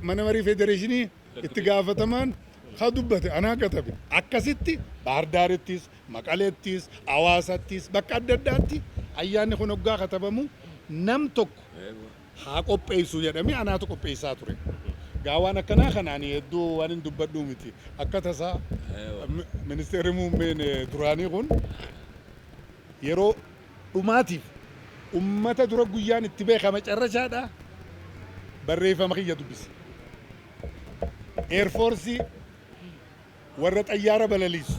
[SPEAKER 1] mana marii federeeshinii itti gaafatamaan ha dubbate anaa katabe. Akkasitti Baardaarittis, Maqaleettis, Hawaasattis, bakka adda addaatti ayyaanni kun hoggaa katabamu nam tokko haa qopheessu jedhamee anaatu qopheessaa ture. Gaa waan akkanaa kana ani hedduu waan hin dubbadhuu miti. Akka tasaa ministeerri muummeen duraanii kun yeroo dhumaatiif ummata dura guyyaan itti beekama carrashaadha barreeffama kiyya dubbise. Air Force warra xayyaara balaliisu.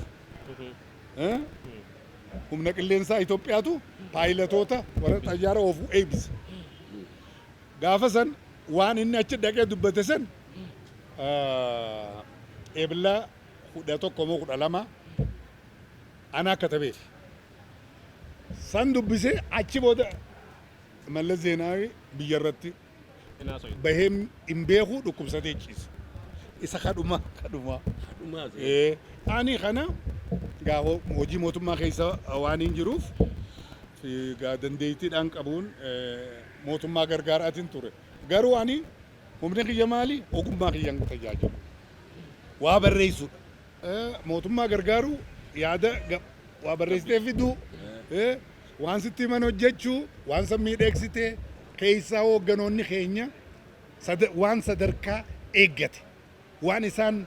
[SPEAKER 1] Humna qilleensaa Itoophiyaatu paayilatoota warra xayyaara oofu eebbise. Gaafa san waan inni achi dhaqee dubbate san Eebila 11 moo 12 ana akka tabeef. San dubbisee achi booda Mallas Zeenaawi biyya irratti bahee hin beeku, dhukkubsatee ciise. Isa kadhuma kadhuma. Ani kana gaa hojii mootummaa keessa waan hin jiruuf gaa dandeettiidhaan qabuun mootummaa gargaaraatiin ture. Garuu ani humni kiyya maali? Ogummaa kiyyaan tajaajilu. Waa barreessuudha. Mootummaa gargaaruu, yaada waa barreessitee fiduu, waan sitti himan hojjechuu, waan san miidheegsitee keessaa hoogganoonni keenya waan sadarkaa eeggate, waan isaan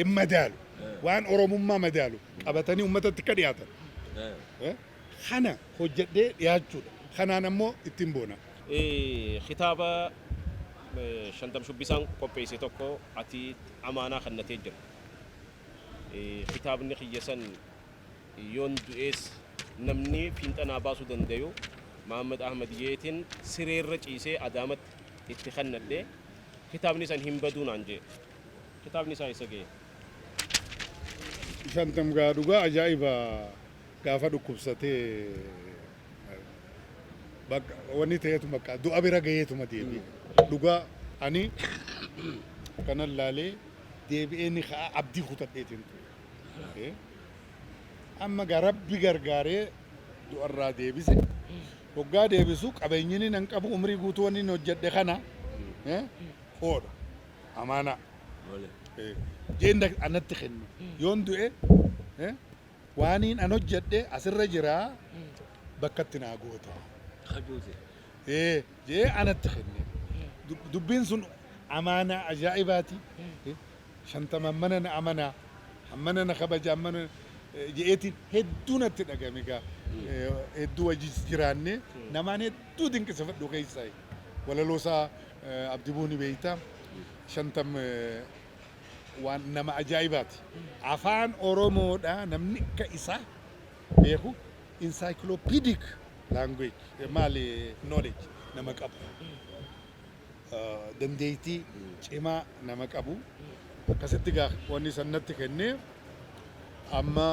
[SPEAKER 1] madaalu, waan Oromummaa madaalu qabatanii uummatatti akka dhiyaatan. Kana hojjedhee dhiyaachuudha. Kanaan ammoo ittiin boona.
[SPEAKER 3] Kitaaba Shantam Shubbisaan qopheesse tokko ati amaanaa kennatee jira. Kitaabni kiyya san yoon du'ees namni fiinxanaa baasuu dandayu Mahammad Ahmad yeetiin sireerra ciisee Adaamatti itti kennadhe, kitaabni san hin baduu naan jee. Kitaabni isaa eessa ga'e?
[SPEAKER 1] Shantam gaa dhugaa ajaa'iba, gaafa dhukkubsatee bakka wanni ta'eetu bakka du'a bira gaheetuma deebi'e. Dhugaa ani kanan laalee deebi'ee ni ka'a abdii kutadheetiin ture. Amma gaa Rabbi gargaaree du'arraa deebise. Hoggaa deebisu qabeenyini nan qabu umrii guutuu wanni inni hojjedhe kana hoodha. Amaanaa. Jeen anatti kenne. Yoon du'e waaniin an hojjedhe asirra jiraa bakkatti naa goota.
[SPEAKER 4] Kajuute.
[SPEAKER 1] Jee anatti kenne. Dubbiin sun amaanaa ajaa'ibaati. 50 hammana na amanaa, hammana na kabaja, hammana je'eetiin hedduu natti dhagame egaa hedduu wajjis jiraanne namaan hedduu dinqisifadhu keessaa walaloo isaa Abdi Buuni beeyta 50 waan nama ajaa'ibaati. Afaan Oromoodha namni akka isaa beeku encyclopedic language maali knowledge nama qabu. Dandeettii cimaa nama qabu. Akkasitti gaa wanni san natti kennee amma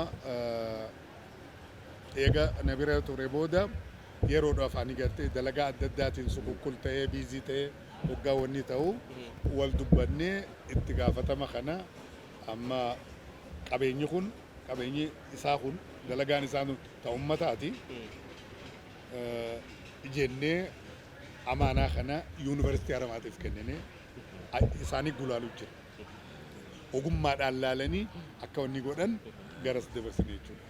[SPEAKER 1] eega na bira ture booda yeroodhaaf ani gartee dalagaa adda addaatiin sukukkul ta'ee biizii ta'ee hoggaa wanni ta'u wal dubbannee itti gaafatama kana amma qabeenyi kun qabeenyi isaa kun dalagaan isaa ta ummataati jennee amaanaa kana Yuunivarsiitii Haramaatiif kennine isaanii gulaalu jira. Ogummaadhaan laalanii akka wanni godhan garas dabarsine jechuudha.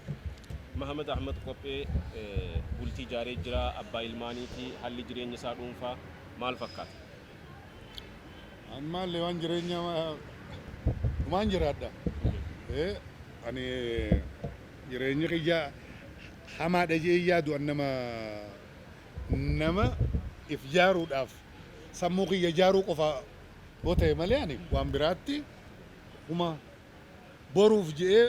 [SPEAKER 3] Mahamad Ahmad Qophee bultii ijaaree jira, abbaa ilmaaniiti, haalli jireenya isaa dhuunfaa maal fakkaata?
[SPEAKER 1] Ammaallee waan jireenya waan jiraadha. Ani jireenyi kiyya hamaadha jee yaadu an nama if jaaruudhaaf sammuu kiyya jaaruu qofa yoo ta'e malee ani waan biraatti huma boruuf je'ee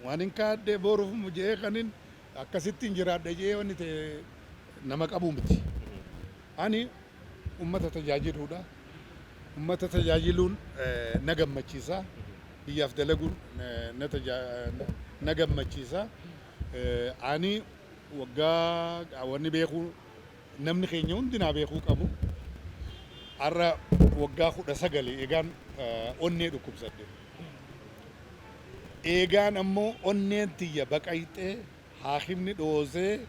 [SPEAKER 1] waan hin kaadhe boruuf je'ee kanin akkasitti hin jiraadha je'ee wanni ta'e nama qabu miti. Ani ummata tajaajiluudha. Ummata tajaajiluun na gammachiisa. Biyyaaf dalaguun na gammachiisa. Ani waggaa wanni beekuu namni keenya hundi naa beekuu qabu. Har'a waggaa 19 eegaan onnee dhukkubsadhe. Eegaan ammoo onneen tiyya baqayxee haakimni dhoosee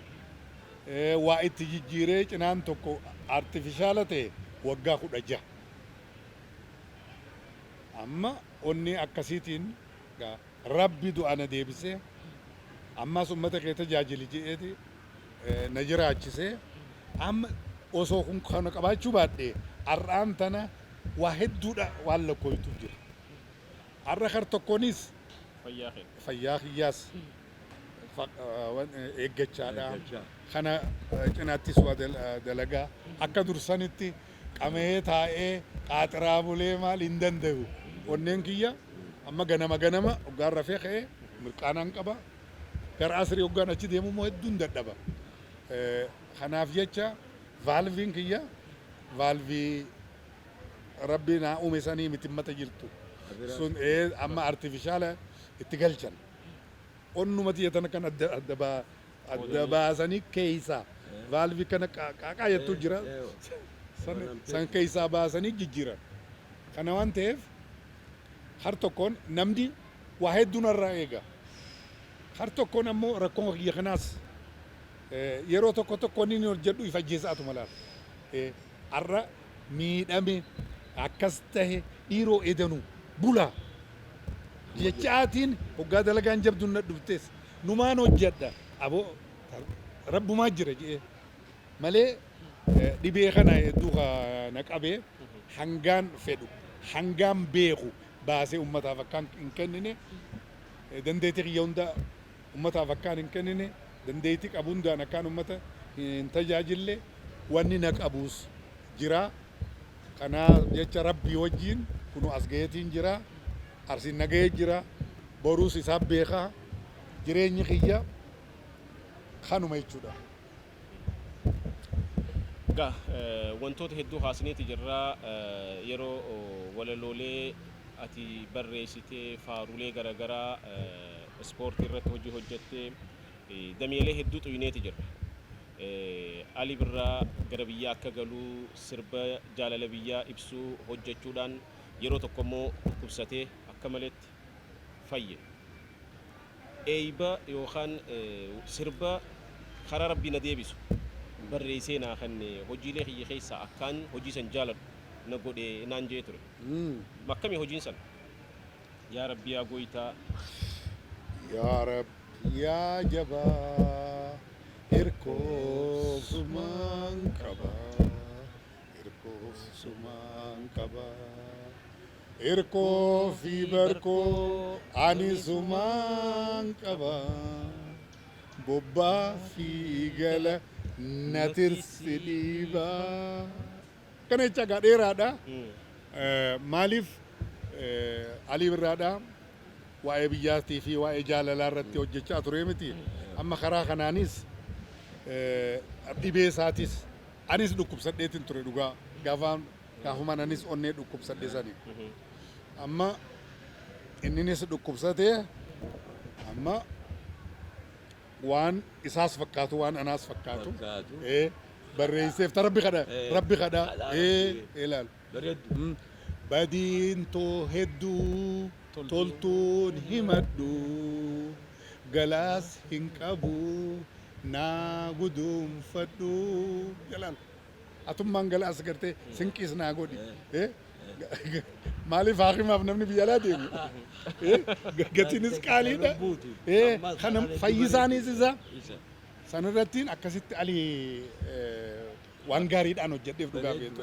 [SPEAKER 1] waa itti jijjiiree cinaan tokko artifishaala ta'e waggaa 16. Amma onnee akkasiitiin Rabbi du'a na deebisee ammas ummata kee tajaajili je'eeti na jiraachisee amma osoo kun kana qabaachuu baadhee har'aan tana waa hedduudha waan lakkooytuuf jira. Har'a kar tokkoonis
[SPEAKER 3] Fayyaa kee.
[SPEAKER 1] Fayyaa kiyyaas eeggachaadha. Kana cinaattis waa dalagaa akka dursanitti qama'ee taa'ee qaaxiraa bulee maal hin danda'u. Onneen kiyya amma ganama ganama hoggaan rafee ka'ee mirqaanaan qaba. Gara asrii hoggaan achi deemu immoo hedduun dadhaba. Kanaaf jecha vaalviin kiyya vaalvii Rabbi naa uume sanii miti mata jirtu. Sun amma artifishaala itti galchan. Onnuma tiyya tana kan adda adda baa adda baasanii keeysaa vaalvii kana qaaqaa jettu jira. San keeysaa baasanii jijjiiran. Kana waan ta'eef har tokkoon namni waa hedduu narraa eega. Har tokkoon ammoo rakkoon kiyya kanaas yeroo tokko tokko inni hojjedhu if ajjeesaatuma laala. Har'a miidhame akkas tahe dhiiroo edanu bulaa jechaatiin hoggaa dalagaan jabduun na dhuftes numaan hojjedha aboo rabbumaa jira je'ee malee dhibee kana hedduu na qabee hangaan fedhu hangaan beeku baasee ummataaf akkaan hin kennine dandeettii kiyya hunda ummataaf akkaan hin kennine dandeettii qabu hundaan akkaan ummata hin tajaajille wanni na qabuus jira. Kanaaf jecha Rabbii wajjiin kunoo as gaheetiin jira. Arsiin na gahee jira. Boruus isaa beeka. Jireenyi kiyya kanuma jechuudha.
[SPEAKER 3] Egaa wantoota hedduu kaasneeti jirra. Yeroo walaloolee ati barreessitee faarulee garaagaraa ispoortii irratti hojii hojjettee dameelee hedduu xuyneeti jirra. Ali Birraa gara biyyaa akka galu sirba jaalala biyyaa ibsu hojjechuudhaan yeroo tokko immoo dhukkubsatee akka maleetti Fayye. Eeyba yookaan sirba karaa Rabbii na deebisu barreessee naa kenne hojiilee kiyya keessaa akkaan hojii san jaaladhu na godhe naan je'ee ture. Akkami hojiin san? Yaa Rabbi yaa Gooytaa.
[SPEAKER 1] Yaa Rabbi yaa jabaa hirkoo sumaan qaba hirkoo sumaan qaba. Irkoo fi barkoo ani sumaan qaba. Bobbaa fi gala na tirsi dhiibaa. Kana jecha egaa dheeraadha. Maaliif Alii Birraadha waa'ee biyyaatii fi waa'ee jaalalaa irratti hojjechaa ture miti. Amma karaa kanaanis dhibee isaatis anis dhukkubsadheetin ture dhugaa gaafaan Gaafumaan anis onnee dhukkubsadhe sani. Amma inninis dhukkubsate amma waan isaas fakkaatu waan anaas fakkaatu
[SPEAKER 4] Fakkaatu.
[SPEAKER 1] barreesseef ta rabbi kadha rabbi kadha
[SPEAKER 4] Kadhaa Rabbii.
[SPEAKER 1] ilaal.
[SPEAKER 4] Bareeddu.
[SPEAKER 1] Badiin too hedduu toltuun himadhu galaas hin qabu naa guduunfadhu jalaal. Atummaan gala as gartee sinqiis naa godhi. Maaliif haakimaaf namni biyya alaa deemu? Gatiinis qaaliidha. Kana fayyisaanis isa. Sanirrattiin akkasitti ali waan gaariidhaan hojjedheef dhugaa beektu.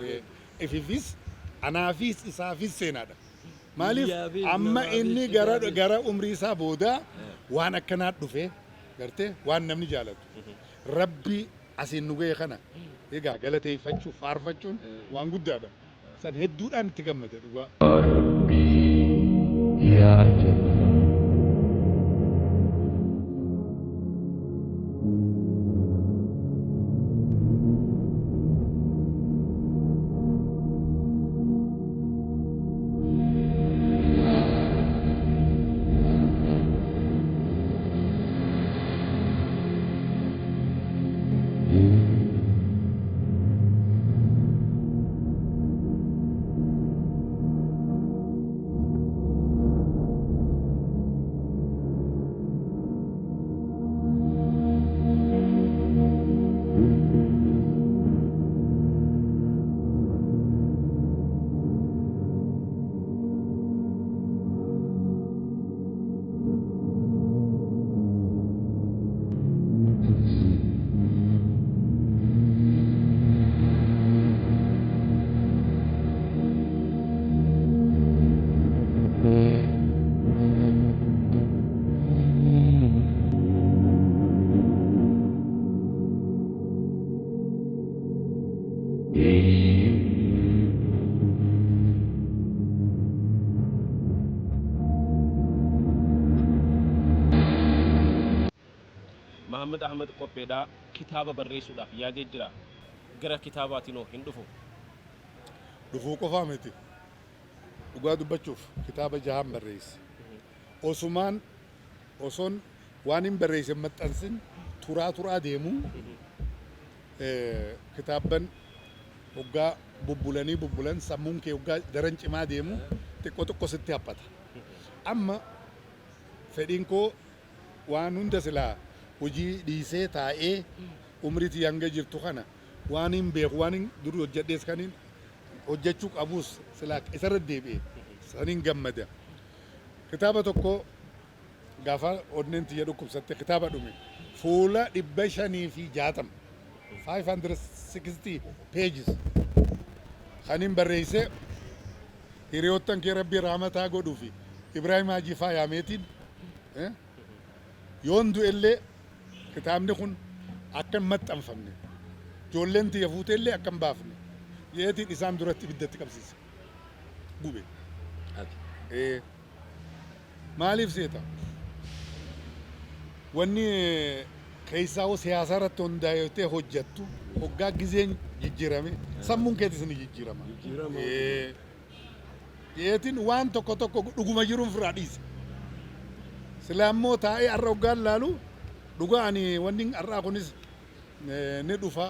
[SPEAKER 1] Ifiifis anaafis isaafis seenaadha. Maaliif amma inni gara gara umrii isaa booda waan akkanaa dhufe gartee waan namni jaalatu. Rabbi asiin nu gahe kana egaa galateeffachuuf faarfachuun waan guddaadha. San hedduudhaan itti gammade dhugaa.
[SPEAKER 5] Yaa Rabbii yaa jabaa.
[SPEAKER 3] Mahammad Ahmad qopheedha kitaaba barreessuudhaaf yaadee jira. Gara kitaabaatinoo hin dhufu?
[SPEAKER 1] Dhufuu qofaa miti. Dhugaa dubbachuuf kitaaba jahan barreesse. Osumaan osoon waan hin barreesse hin maxxansin turaa turaa deemu kitaabban hoggaa bubbulanii bubbulan sammuun kee hoggaa daran cimaa deemu xiqqoo xiqqoo sitti haphata. Amma fedhiin koo waan hunda silaa hojii dhiisee taa'ee umrii tiyya hanga jirtu kana waanin beeku waanin dur hojjedhees kanin hojjechuu qabuus silaa isarra deebi'e sanin gammada. Kitaaba tokko gaafa onneen tiyya dhukkubsatte kitaaba dhume fuula 560 560 pages kanin barreesse hiriyoottan kee rabbi rahmataa godhuufi Ibrahim Haajii faa yaameetiin yoon du'ellee kitaabni kun akka hin maxxanfamne ijoolleen tiyya fuuteellee akka hin baafne je'eetiin isaan duratti ibiddatti qabsiise. Gube.
[SPEAKER 4] Ati.
[SPEAKER 1] Ee. Maaliif seeta? Wanni keessaa hoo siyaasa irratti hundaa'ee hojjettu hoggaa gizeen jijjiirame sammuun keetis ni jijjiirama.
[SPEAKER 4] Jijjiirama.
[SPEAKER 1] Ee. Jeetiin waan tokko tokko dhuguma jiruun firraa dhiise. Silaa immoo taa'ee har'a hoggaan laalu dhugaa ani wanni har'aa kunis ni dhufa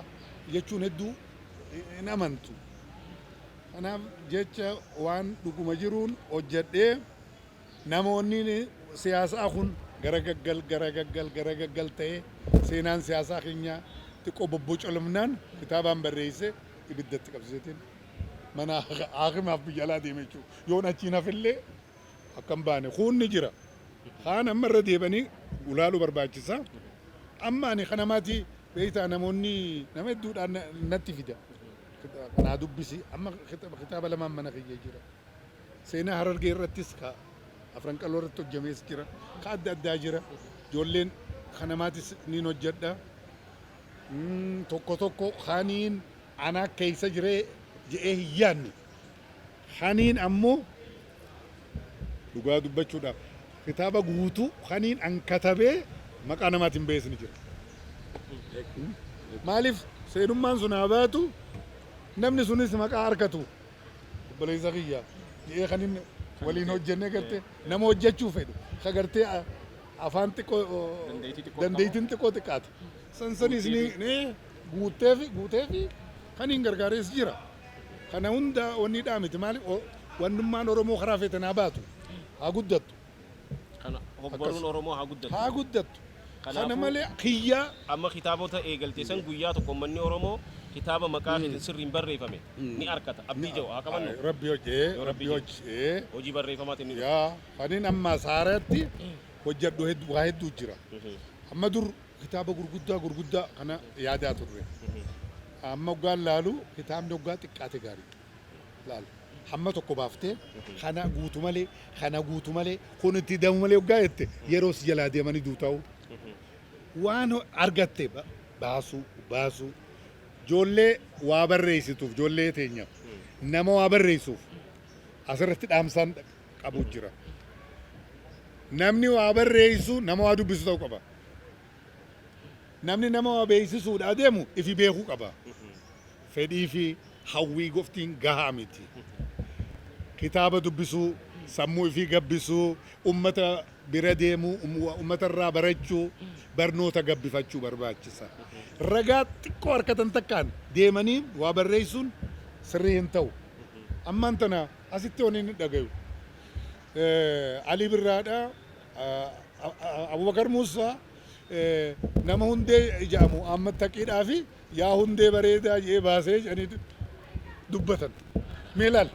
[SPEAKER 1] jechuun hedduu hin amantu. Kanaaf jecha waan dhuguma jiruun hojjedhee namoonni siyaasaa kun gara gaggal gara gaggal gara gaggal ta'ee seenaan siyaasaa keenyaa xiqqoo bobbocolomnaan kitaabaan barreessee ibiddatti qabsiiseetiin mana haakimaaf biyya alaa deeme jechuudha. Yoon achiin hafillee akka hin baane kuun ni jira. Kaan amma irra deebanii ulaaluu barbaachisa. Amma ani kanamaati beektaa namoonni nama hedduudhaan natti fida. Naa dubbisi amma kitaaba lamaan mana kiyya jira. Seenaa Harargee irrattis ka Afran Qalloo irratti hojjamees jira. Ka adda addaa jira. Ijoolleen kanamaatis niin hojjedha. Tokko tokko kaniin anaa keessa jiree je'ee hin yaadne. Kaniin ammoo dhugaa dubbachuudhaaf kitaaba guutuu kaniin an katabee maqaa namaatiin ba'es ni jira. Maaliif seenummaan sun haa baatu namni sunis maqaa harkatu obboleessa kiyya jedhee kan inni waliin hojjennee gartee nama hojjechuu fedhu ka gartee afaan xiqqoo
[SPEAKER 3] Dandeettii xiqqoo
[SPEAKER 1] dandeettiin xiqqoo xiqqaate. San sanis ni guuteefi kan hin gargaarees jira. Kana hunda wanni dhaa miti maaliif wannummaan Oromoo karaa feeten haa baatu haa guddattu.
[SPEAKER 3] Kana hogbarruun Oromoo haa guddattu.
[SPEAKER 1] Haa guddattu. Kana
[SPEAKER 3] Kanaafuu
[SPEAKER 1] malee kiyyaa
[SPEAKER 3] amma kitaabota eegalte san guyyaa tokko uummanni Oromoo kitaaba maqaa keetiin sirriin barreeffame ni arkata. Abdii jedhu haa qabannu.
[SPEAKER 1] Rabbi hojii
[SPEAKER 3] Yoo
[SPEAKER 1] Rabbi
[SPEAKER 3] Rabbi
[SPEAKER 1] hojii
[SPEAKER 3] hojii barreeffamaatiin ni dhufa.
[SPEAKER 1] Yaa kanin amma saaratti hojjedhu hedduu waa hedduu jira. Amma dur kitaaba gurguddaa gurguddaa kana yaadaa turre. Amma hoggaan laalu kitaabni hoggaa xiqqaate gaarii. Laal hamma tokko baaftee kana guutu malee kana guutu malee kun itti damu malee hoggaa jette yeroo si jalaa deemanii duutaa'u. Waan argatte baasuu baasuu ijoollee waa barreessituuf ijoollee teenyaaf nama waa barreessuuf asirratti dhaamsaan qabu jira. Namni waa barreessu nama waa dubbisu ta'uu qaba. Namni nama waa beeksisuudha adeemu ifi beekuu qaba. Fedhii fi hawwii goftiin gahaa miti. Kitaaba dubbisuu, sammuu ifii gabbisuu, ummata bira deemuu, ummata irraa barachuu, barnoota gabbifachuu barbaachisa. Ragaa xiqqoo harkatan takkaan deemanii waa barreessuun sirrii hin ta'u. Ammaan tana asitti wanni inni dhagayu. Alii Birraadha, Abubakar Muusaa, nama hundee jedhamu Ahmad Taqiidhaa fi yaa hundee bareedaa jedhee baasee jedhanii dubbatan. Mee ilaali.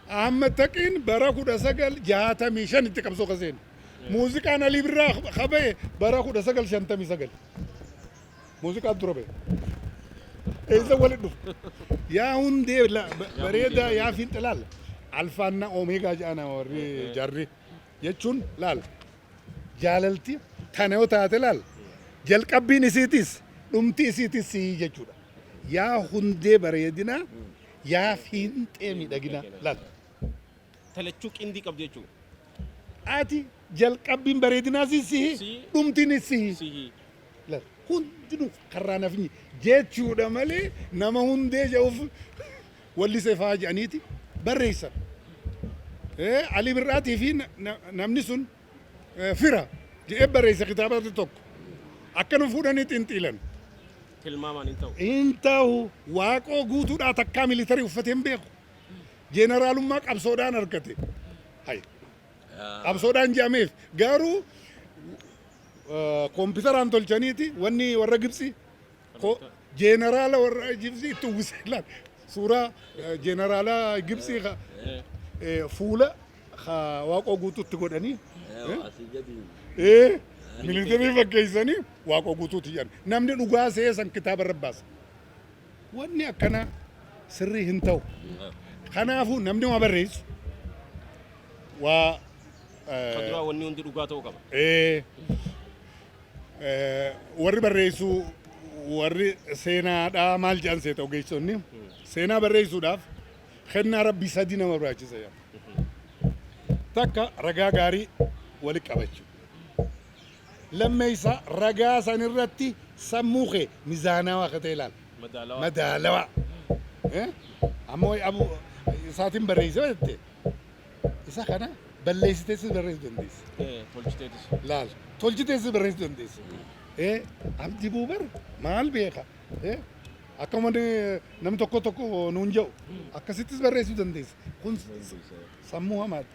[SPEAKER 1] Ahmad Taqiin bara 1965 itti qabsoo ka seene. Muuziqaan Alii Birraa ka ba'e bara 1959. Muuziqaan dura ba'e. Eessa walitti dhufu? Yaa hundee bareedaa yaa fiinxa laal. Alfaanna Omeegaa jedhana warri jarri jechuun laal. Jaalalti tana yoo taate laal. Jalqabbiin isiitis dhumti isiitis sii jechuudha. Yaa hundee bareedinaa yaa fiinxee miidhaginaa laal.
[SPEAKER 3] Talachuu qindii qabdi jechuudha.
[SPEAKER 1] Ati jalqabbiin bareedinaa si sihi
[SPEAKER 3] Sihi.
[SPEAKER 1] dhumtiinis sihi.
[SPEAKER 3] Sihi.
[SPEAKER 1] Laal hundinuu karraa nafinyi jechuudha malee nama hundee jedhuuf wallisee fa'aa jedhaniiti barreessan. Alii Birraatii fi namni sun fira jedhee barreessa kitaaba tokko. Akkanuma fuudhanii xinxiilan.
[SPEAKER 3] Tilmaamaan hin ta'u.
[SPEAKER 1] Hin ta'u Waaqoo Guutuudhaa takkaa militarii uffatee hin beeku. Jeenaraalummaa qabsoodhaan argate. Hay. Qabsoodhaan jedhameef garuu kompiitaraan tolchaniiti wanni warra Gibxii jeenaraala warra Gibxii itti uwwisee laal suuraa jeenaraala Gibxii fuula Waaqoo Guutuutti godhanii
[SPEAKER 4] Asii gadi.
[SPEAKER 1] Militarii fakkeessanii Waaqoo Guutuutti jedhan. Namni dhugaa se'ee san kitaaba irra baasa. Wanni akkanaa sirrii hin ta'u. Kanaafuu namni waa barreessu waa
[SPEAKER 3] Kan duraa wanni hundi dhugaa ta'uu qaba.
[SPEAKER 1] Warri barreessu warri seenaadhaa maal jedhan seeta ogeessonni seenaa barreessuudhaaf kennaa rabbii sadii nama barbaachisa jedhan. Takka ragaa gaarii walitti qabachuu. Lammeessa ragaa san irratti sammuu kee mizaanawaa akka ta'e ilaala.
[SPEAKER 3] Madaalawaa.
[SPEAKER 1] Madaalawaa. Ammoo abu isaatiin barreessee jette isa kana balleessiteessis barreessuu dandeessa.
[SPEAKER 3] Tolchiteetis.
[SPEAKER 1] Laal tolchiteessis barreessuu dandeessa. Abdi Buubar maal beeka? Akkuma namni tokko tokko nuun jedhu akkasittis barreessuu dandeessa. Kun sammuu hamaadha.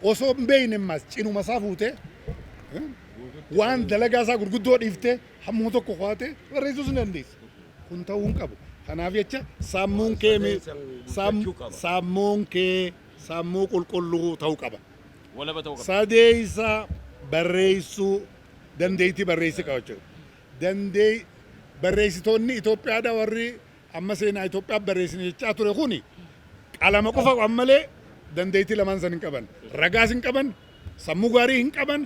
[SPEAKER 1] Osoo hin beekne ammas cinuma isaa fuutee waan dalagaa isaa gurguddoo dhiiftee hammuma tokko kaatee barreessuus ni dandeessa. Kun ta'uu hin qabu. Kanaaf jecha sammuun kee sammuun kee sammuu qulqulluu ta'uu qaba.
[SPEAKER 3] Walaba ta'uu qaba.
[SPEAKER 1] Sadeessa barreessuu dandeettii barreessuu qaba jechuudha. Dandee barreessitoonni Itoophiyaadha warri amma seenaa Itoophiyaa barreessine jechaa ture kuni qalama qofa qaban malee dandeettii lamaan san hin qaban. Ragaas hin qaban, sammuu gaarii hin qaban,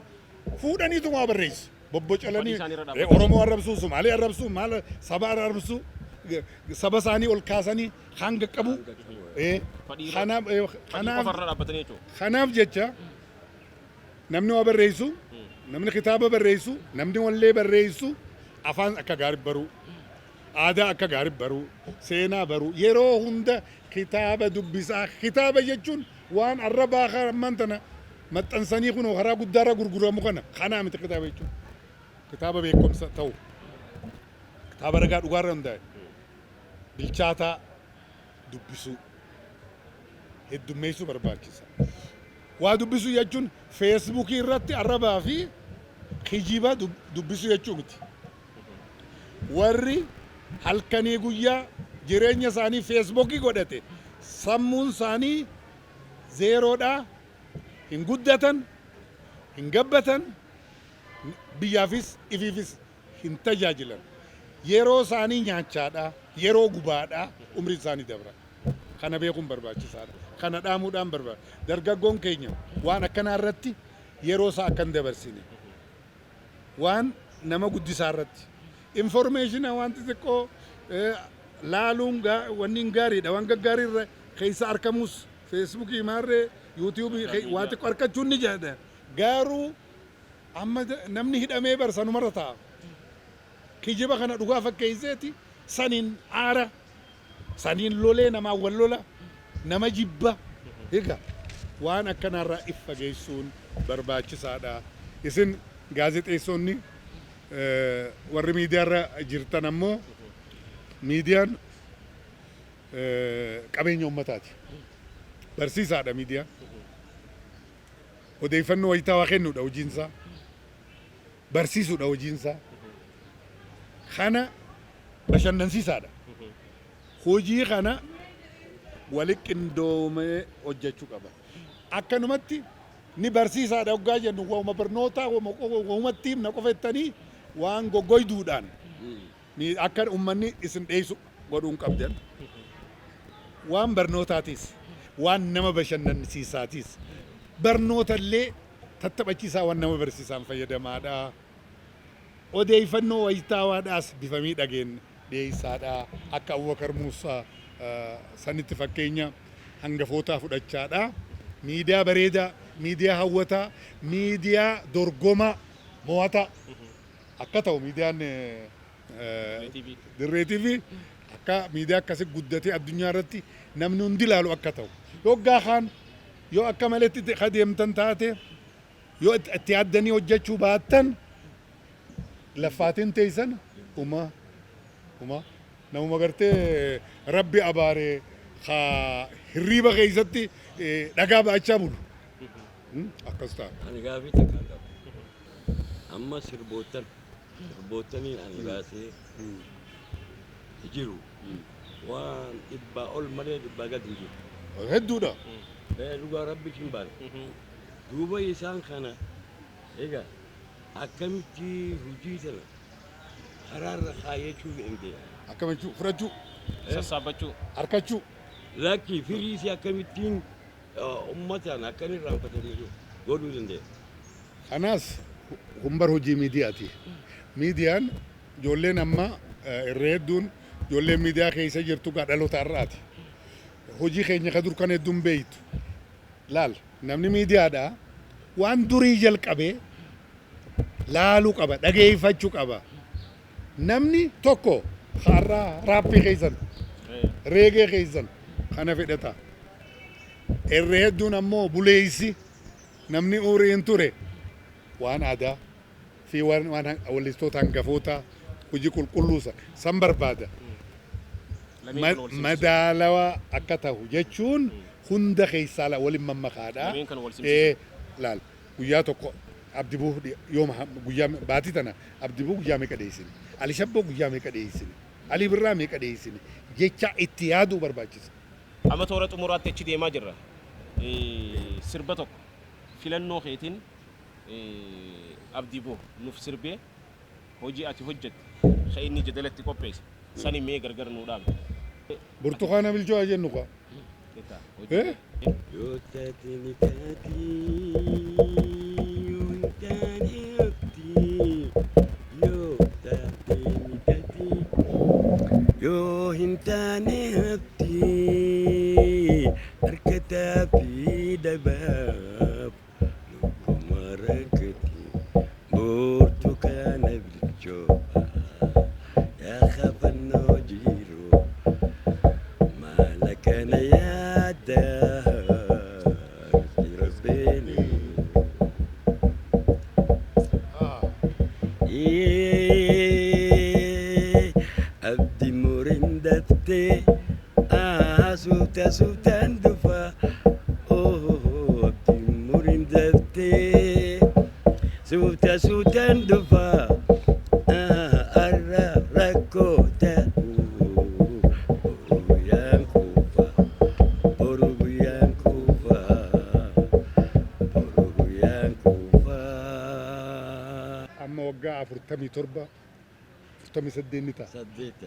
[SPEAKER 1] fuudhaniituma waa barreessu. Bobbocalanii
[SPEAKER 3] Fedhii isaanii irra dhaabbatu.
[SPEAKER 1] Oromoo arrabsuu, Sumaalee arrabsuu, maal saba arrabsuu, saba isaanii ol kaasanii hanga qabu.
[SPEAKER 3] Fedhii
[SPEAKER 1] Kanaaf
[SPEAKER 3] Fedhii
[SPEAKER 1] kanaaf
[SPEAKER 3] qofa irra dhaabbatanii jechuudha.
[SPEAKER 1] Kanaaf jecha namni waa barreessu, namni kitaaba barreessu, namni wallee barreessu afaan akka gaarii baruu, aadaa akka gaarii baruu, seenaa baruu, yeroo hunda kitaaba dubbisaa. Kitaaba jechuun waan arrabaa ammaan tana maxxansanii kun karaa guddaarra gurguramu kana kanaa miti kitaaba jechuun. Kitaaba beekumsa ta'u, kitaaba ragaa dhugaarra hundaa'e, bilchaataa dubbisuu heddummeessuu barbaachisa. Waa dubbisuu jechuun Feesbuukii irratti arrabaa fi kijiba dubbisuu jechuu miti. Warri halkanii guyyaa jireenya isaanii Feesbuukii godhate sammuun isaanii zeeroodhaa, hin guddatan, hin gabbatan, biyyaafis ifiifis hin tajaajilan. Yeroo isaanii nyaachaadha, yeroo gubaadha, umriin isaanii dabra. Kana beekuun barbaachisaadha. Kana dhaamuudhaan barbaada. Dargaggoon keenya waan akkanaa irratti yeroo isaa akka hin dabarsine. Waan nama guddisaa irratti. Information waan xixiqqoo laaluun wanni hin gaariidha. Waan gaggaarii irra keessa argamus Feesbuukii maarree Yuutuubii waa xiqqoo argachuun ni jedha. Garuu amma namni hidhamee bar sanumarra ta'a. Kijiba kana dhugaa fakkeesseeti saniin aara, saniin lolee namaan wal lola, nama jibba. Egaa waan akkanaarraa if fageessuun barbaachisaadha. Isin gaazexeessonni warri miidiyaarra jirtan ammoo miidiyaan qabeenya uummataati. Barsiisaadha miidiyaan. Odeeffannoo wayitaawaa kennuudha hojiinsaa. Barsiisuudha hojiinsaa. Kana bashannansiisaadha. Hojii kana wali qindoomee hojjechuu qaba. Akkanumatti ni barsiisaadha hoggaa jennu waanuma barnootaa waanumatti himna qofa jettanii waan goggoyduudhaan akka uummanni isin dheessu godhuu hin qabdan. Waan barnootaatis, waan nama bashannansiisaatis, barnootallee tattaphachiisaa waan nama barsiisaan fayyadamaadha. Odeeffannoo wayitaawaadhaas bifa miidhageen dhiyeessaadha. Akka Abubakar Muusaa sanitti fakkeenya hangafootaa fudhachaadha. Miidiyaa bareedaa, miidiyaa hawwataa, miidiyaa dorgomaa mo'ataa akka ta'u miidiyaan Dirree TV akka miidiyaa akkasii guddatee addunyaa irratti namni hundi ilaalu akka ta'u. Yoggaa kaan yoo akka maletti deemtan taate, yoo itti yaaddanii hojjechuu baattan, laffaatiin teessan uma uma namuma gartee rabbi abaare ka hirriiba keessatti dhagaa baachaa bulu. Akkas ta'a.
[SPEAKER 4] Ani gaafii takka qaba. Amma sirboottaniin ani baasee jiru waan 100 ol malee 100 gadi hin jiru.
[SPEAKER 1] Hedduudha.
[SPEAKER 4] Dhugaa rabbi hin baane. Duuba isaan kana egaa akkamitti hojii sana karaarra kaayyachuu dandeenya?
[SPEAKER 1] Akkamachuu fudhachuu.
[SPEAKER 3] Sassaabbachuu.
[SPEAKER 1] Harkachuu.
[SPEAKER 4] Lakki firii isii akkamittiin uummataan akkan irraanfatanii godhuu dandeenya?
[SPEAKER 1] Kanaas humbar hojii miidiyaati. Miidiyaan ijoolleen amma irra hedduun ijoolleen miidiyaa keessa jirtu gaa dhaloota har'aati. Hojii keenya ka dur kan hedduun beeytu. Laal, namni miidiyaadhaa waan durii jalqabee laaluu qaba, dhageeffachuu qaba. Namni tokko har'aa raappii keessan, reegee keessan kana fedhata. Irra hedduun ammoo buleessi namni umriin ture waan aadaa fi waan wallistoota hangafoota hojii qulqulluu san barbaada. Madaalawaa akka ta'u jechuun Hunda keessaa waliin mammakaadha.
[SPEAKER 3] Lameen kan wal simsiisu.
[SPEAKER 1] Laal, guyyaa tokko Abdi Buuh yooma guyyaa baatii tana Abdi Buuh guyyaa meeqa dhiyeessine? Ali Shabboo guyyaa meeqa dhiyeessine? Ali Birraa meeqa dhiyeessine? Jecha itti yaaduu barbaachisa.
[SPEAKER 3] Amma toora xumuraatti achi deemaa jirra. Sirba tokko filannoo keetiin Abdii Buuh nuuf sirbee hojii ati hojjette ka inni jedalatti qopheesse sani mee gargar nuu dhaame.
[SPEAKER 1] Burtukaana bilchoo haa jennu kaa. Eh?
[SPEAKER 4] Yoo taate ni taati, yoo hin taane hafti. Yoo taate ni taati, yoo hin taane hafti. Harkataa fi dabaaf lubbuma rakkati. Burtukaana bilchoo yaa kafannoo jiru. Maala kana yaadda rabbeeni. Abdi muriin daftee suuta suutaan dhufa. Abdi muriin daftee suuta suutaan dhufa. Arra rakkoo ta'u boru guyyaan kuufa. Boru guyyaan kuufa. Boru guyyaan kuufa.
[SPEAKER 1] Amma waggaa 47, 48 ni ta'a.
[SPEAKER 4] Saddeeta.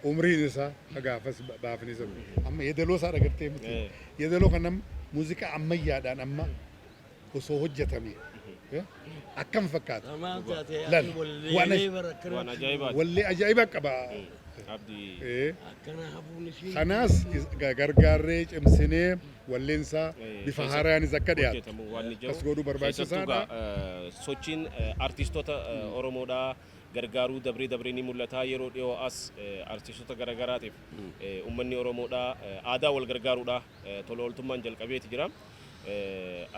[SPEAKER 1] Umriin isaa gaafas baafni sun. Amma yeedaloo isaa dhagartee miti. Yeedaloo kan amma muuziqaa ammayyaadhaan amma osoo hojjetame akkam fakkaata?
[SPEAKER 4] Maal taate?
[SPEAKER 1] Lal,
[SPEAKER 4] wallee bara akkana.
[SPEAKER 3] Waan ajaa'ibaati.
[SPEAKER 1] Wallee ajaa'ibaa qaba.
[SPEAKER 3] Abdii.
[SPEAKER 4] Akkana hafuun ishee.
[SPEAKER 1] Kanaas gargaarree cimsinee walleensaa bifa haaraanis akka dhiyaatu
[SPEAKER 3] hojjetamu waan ni jiru.
[SPEAKER 1] Akkas godhuu barbaachisaadha.
[SPEAKER 3] Keessattuu gaa, sochiin artistoota Oromoodhaa gargaaruu dabree dabree ni mul'ata. Yeroo dhiyoo as artistoota garaagaraatiif uummanni Oromoodhaa aadaa wal gargaaruudha tola ooltummaan jalqabeeti jira.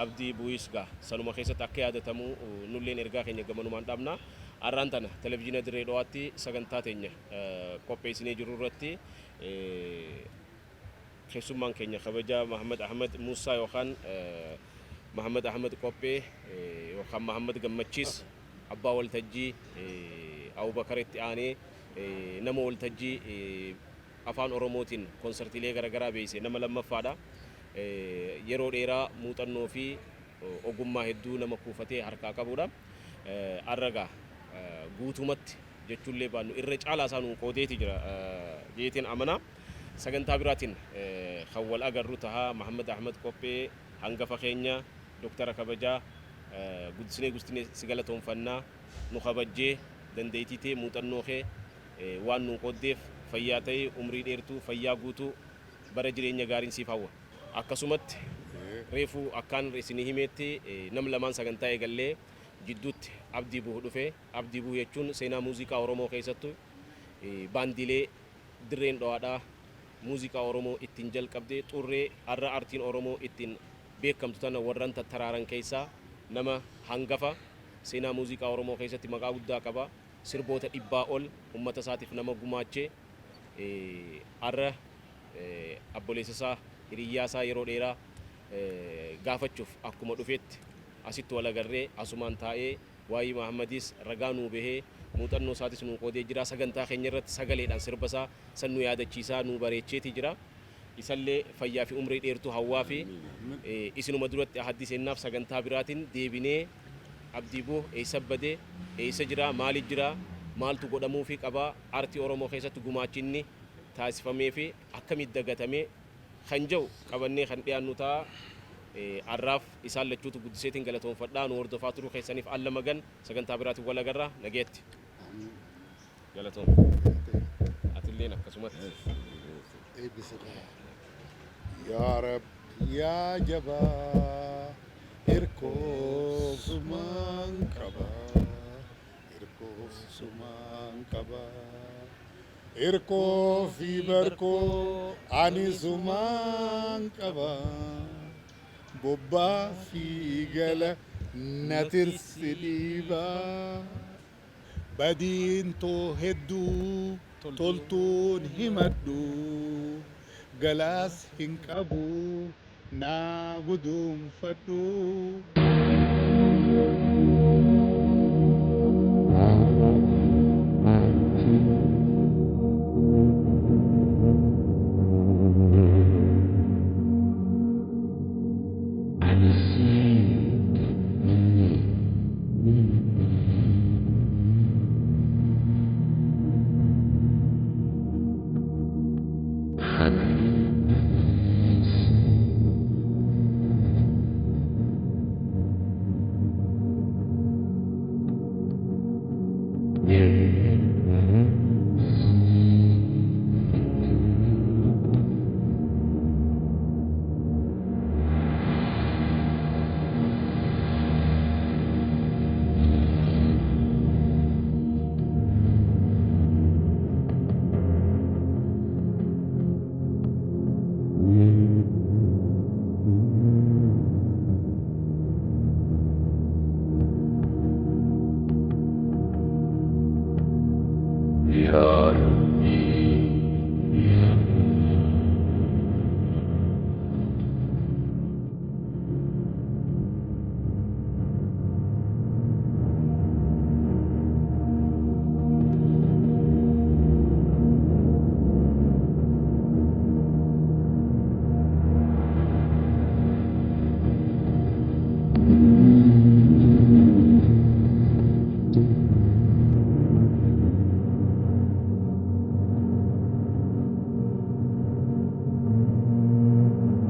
[SPEAKER 3] Abdii Bu'is gaa sanuma keessatti akka yaadatamu nulleen ergaa keenya gamanumaan dhaabna. Har'aan tana televizyiina Dirree Dhawaatti sagantaa teenya qopheessinee jiru irratti keessummaan keenya kabajaa Mahammad Ahmad Muusaa yookaan Mahammad Ahmad Qophee yookaan Mahammad Gammachiis, abbaa waltajjii Abubakaritti aanee nama waltajjii afaan Oromootiin konsartiilee garaagaraa beeyse nama lammaffaadha. Yeroo dheeraa muuxannoo fi ogummaa hedduu nama kuufatee harkaa qabudha. Arragaa guutumatti jechuullee baannu irra caalaa isaa nuu qoodeeti jira jeetiin amana. Sagantaa biraatiin kan wal agarru tahaa. Mahammad Ahmad Qophee, hangafa keenya, doktara kabajaa, guddisnee guddisnee si galatoonfannaa. Nu kabajjee dandeettii tee, muuxannoo kee waan nuu qooddeef fayyaa ta'e, umrii dheertuu, fayyaa guutuu, bara jireenya gaariin siif hawwa. Akkasumatti reefuu akkaan isinii himeetti nam lamaan sagantaa eegallee jidduutti Abdii Buuh dhufe. Abdii Buuh jechuun seenaa muuziqaa Oromoo keessattuu baandilee Dirreen Dhawaadhaa muuziqaa Oromoo ittiin jalqabdee xurree har'a artiin Oromoo ittiin beekamtu tana warran tattaraaran keessaa nama hangafa. Seenaa muuziqaa Oromoo keessatti maqaa guddaa qaba. Sirboota 100 ol uummata isaatiif nama gumaachee har'a obboleessa isaa, hiriyyaa isaa yeroo dheeraa gaafachuuf akkuma dhufeetti asitti wal agarree asumaan taa'ee waa'ee Mahammadis ragaa nuu bahee muuxannoo isaatis nuu qoodee jira. Sagantaa keenya irratti sagaleedhaan sirba isaa san nu yaadachiisaa nuu bareecheeti jira. Isallee fayyaa fi umrii dheertuu hawwaa fi isinuma duratti ahaddi seennaaf sagantaa biraatiin deebinee Abdii Buuh eessa badee, eessa jira, maali jira, maaltu godhamuufi qaba, aartii Oromoo keessatti gumaachinni taasifamee fi akkamitti dagatamee kan jedhu qabannee kan dhiyaannu ta'a. Har'aaf isaan lachuutu guddiseetiin galatoonfadhaa. Nu hordofaa turuu keessaniif alla magan, sagantaa biraatiin wal agarra. Nageetti. Galatoon. Atilleen akkasumatti.
[SPEAKER 1] Eebbisidha. Yaa Rabbi, yaa jabaa, hirkoof sumaan qaba, hirkoof sumaan qaba, hirkoo fi barkoo ani sumaan qaba, bobbaa fi gala na tirsi dhiibaa, badiin too hedduu toltuun himadhu. Galaas hin qabu naa guduunfadhu.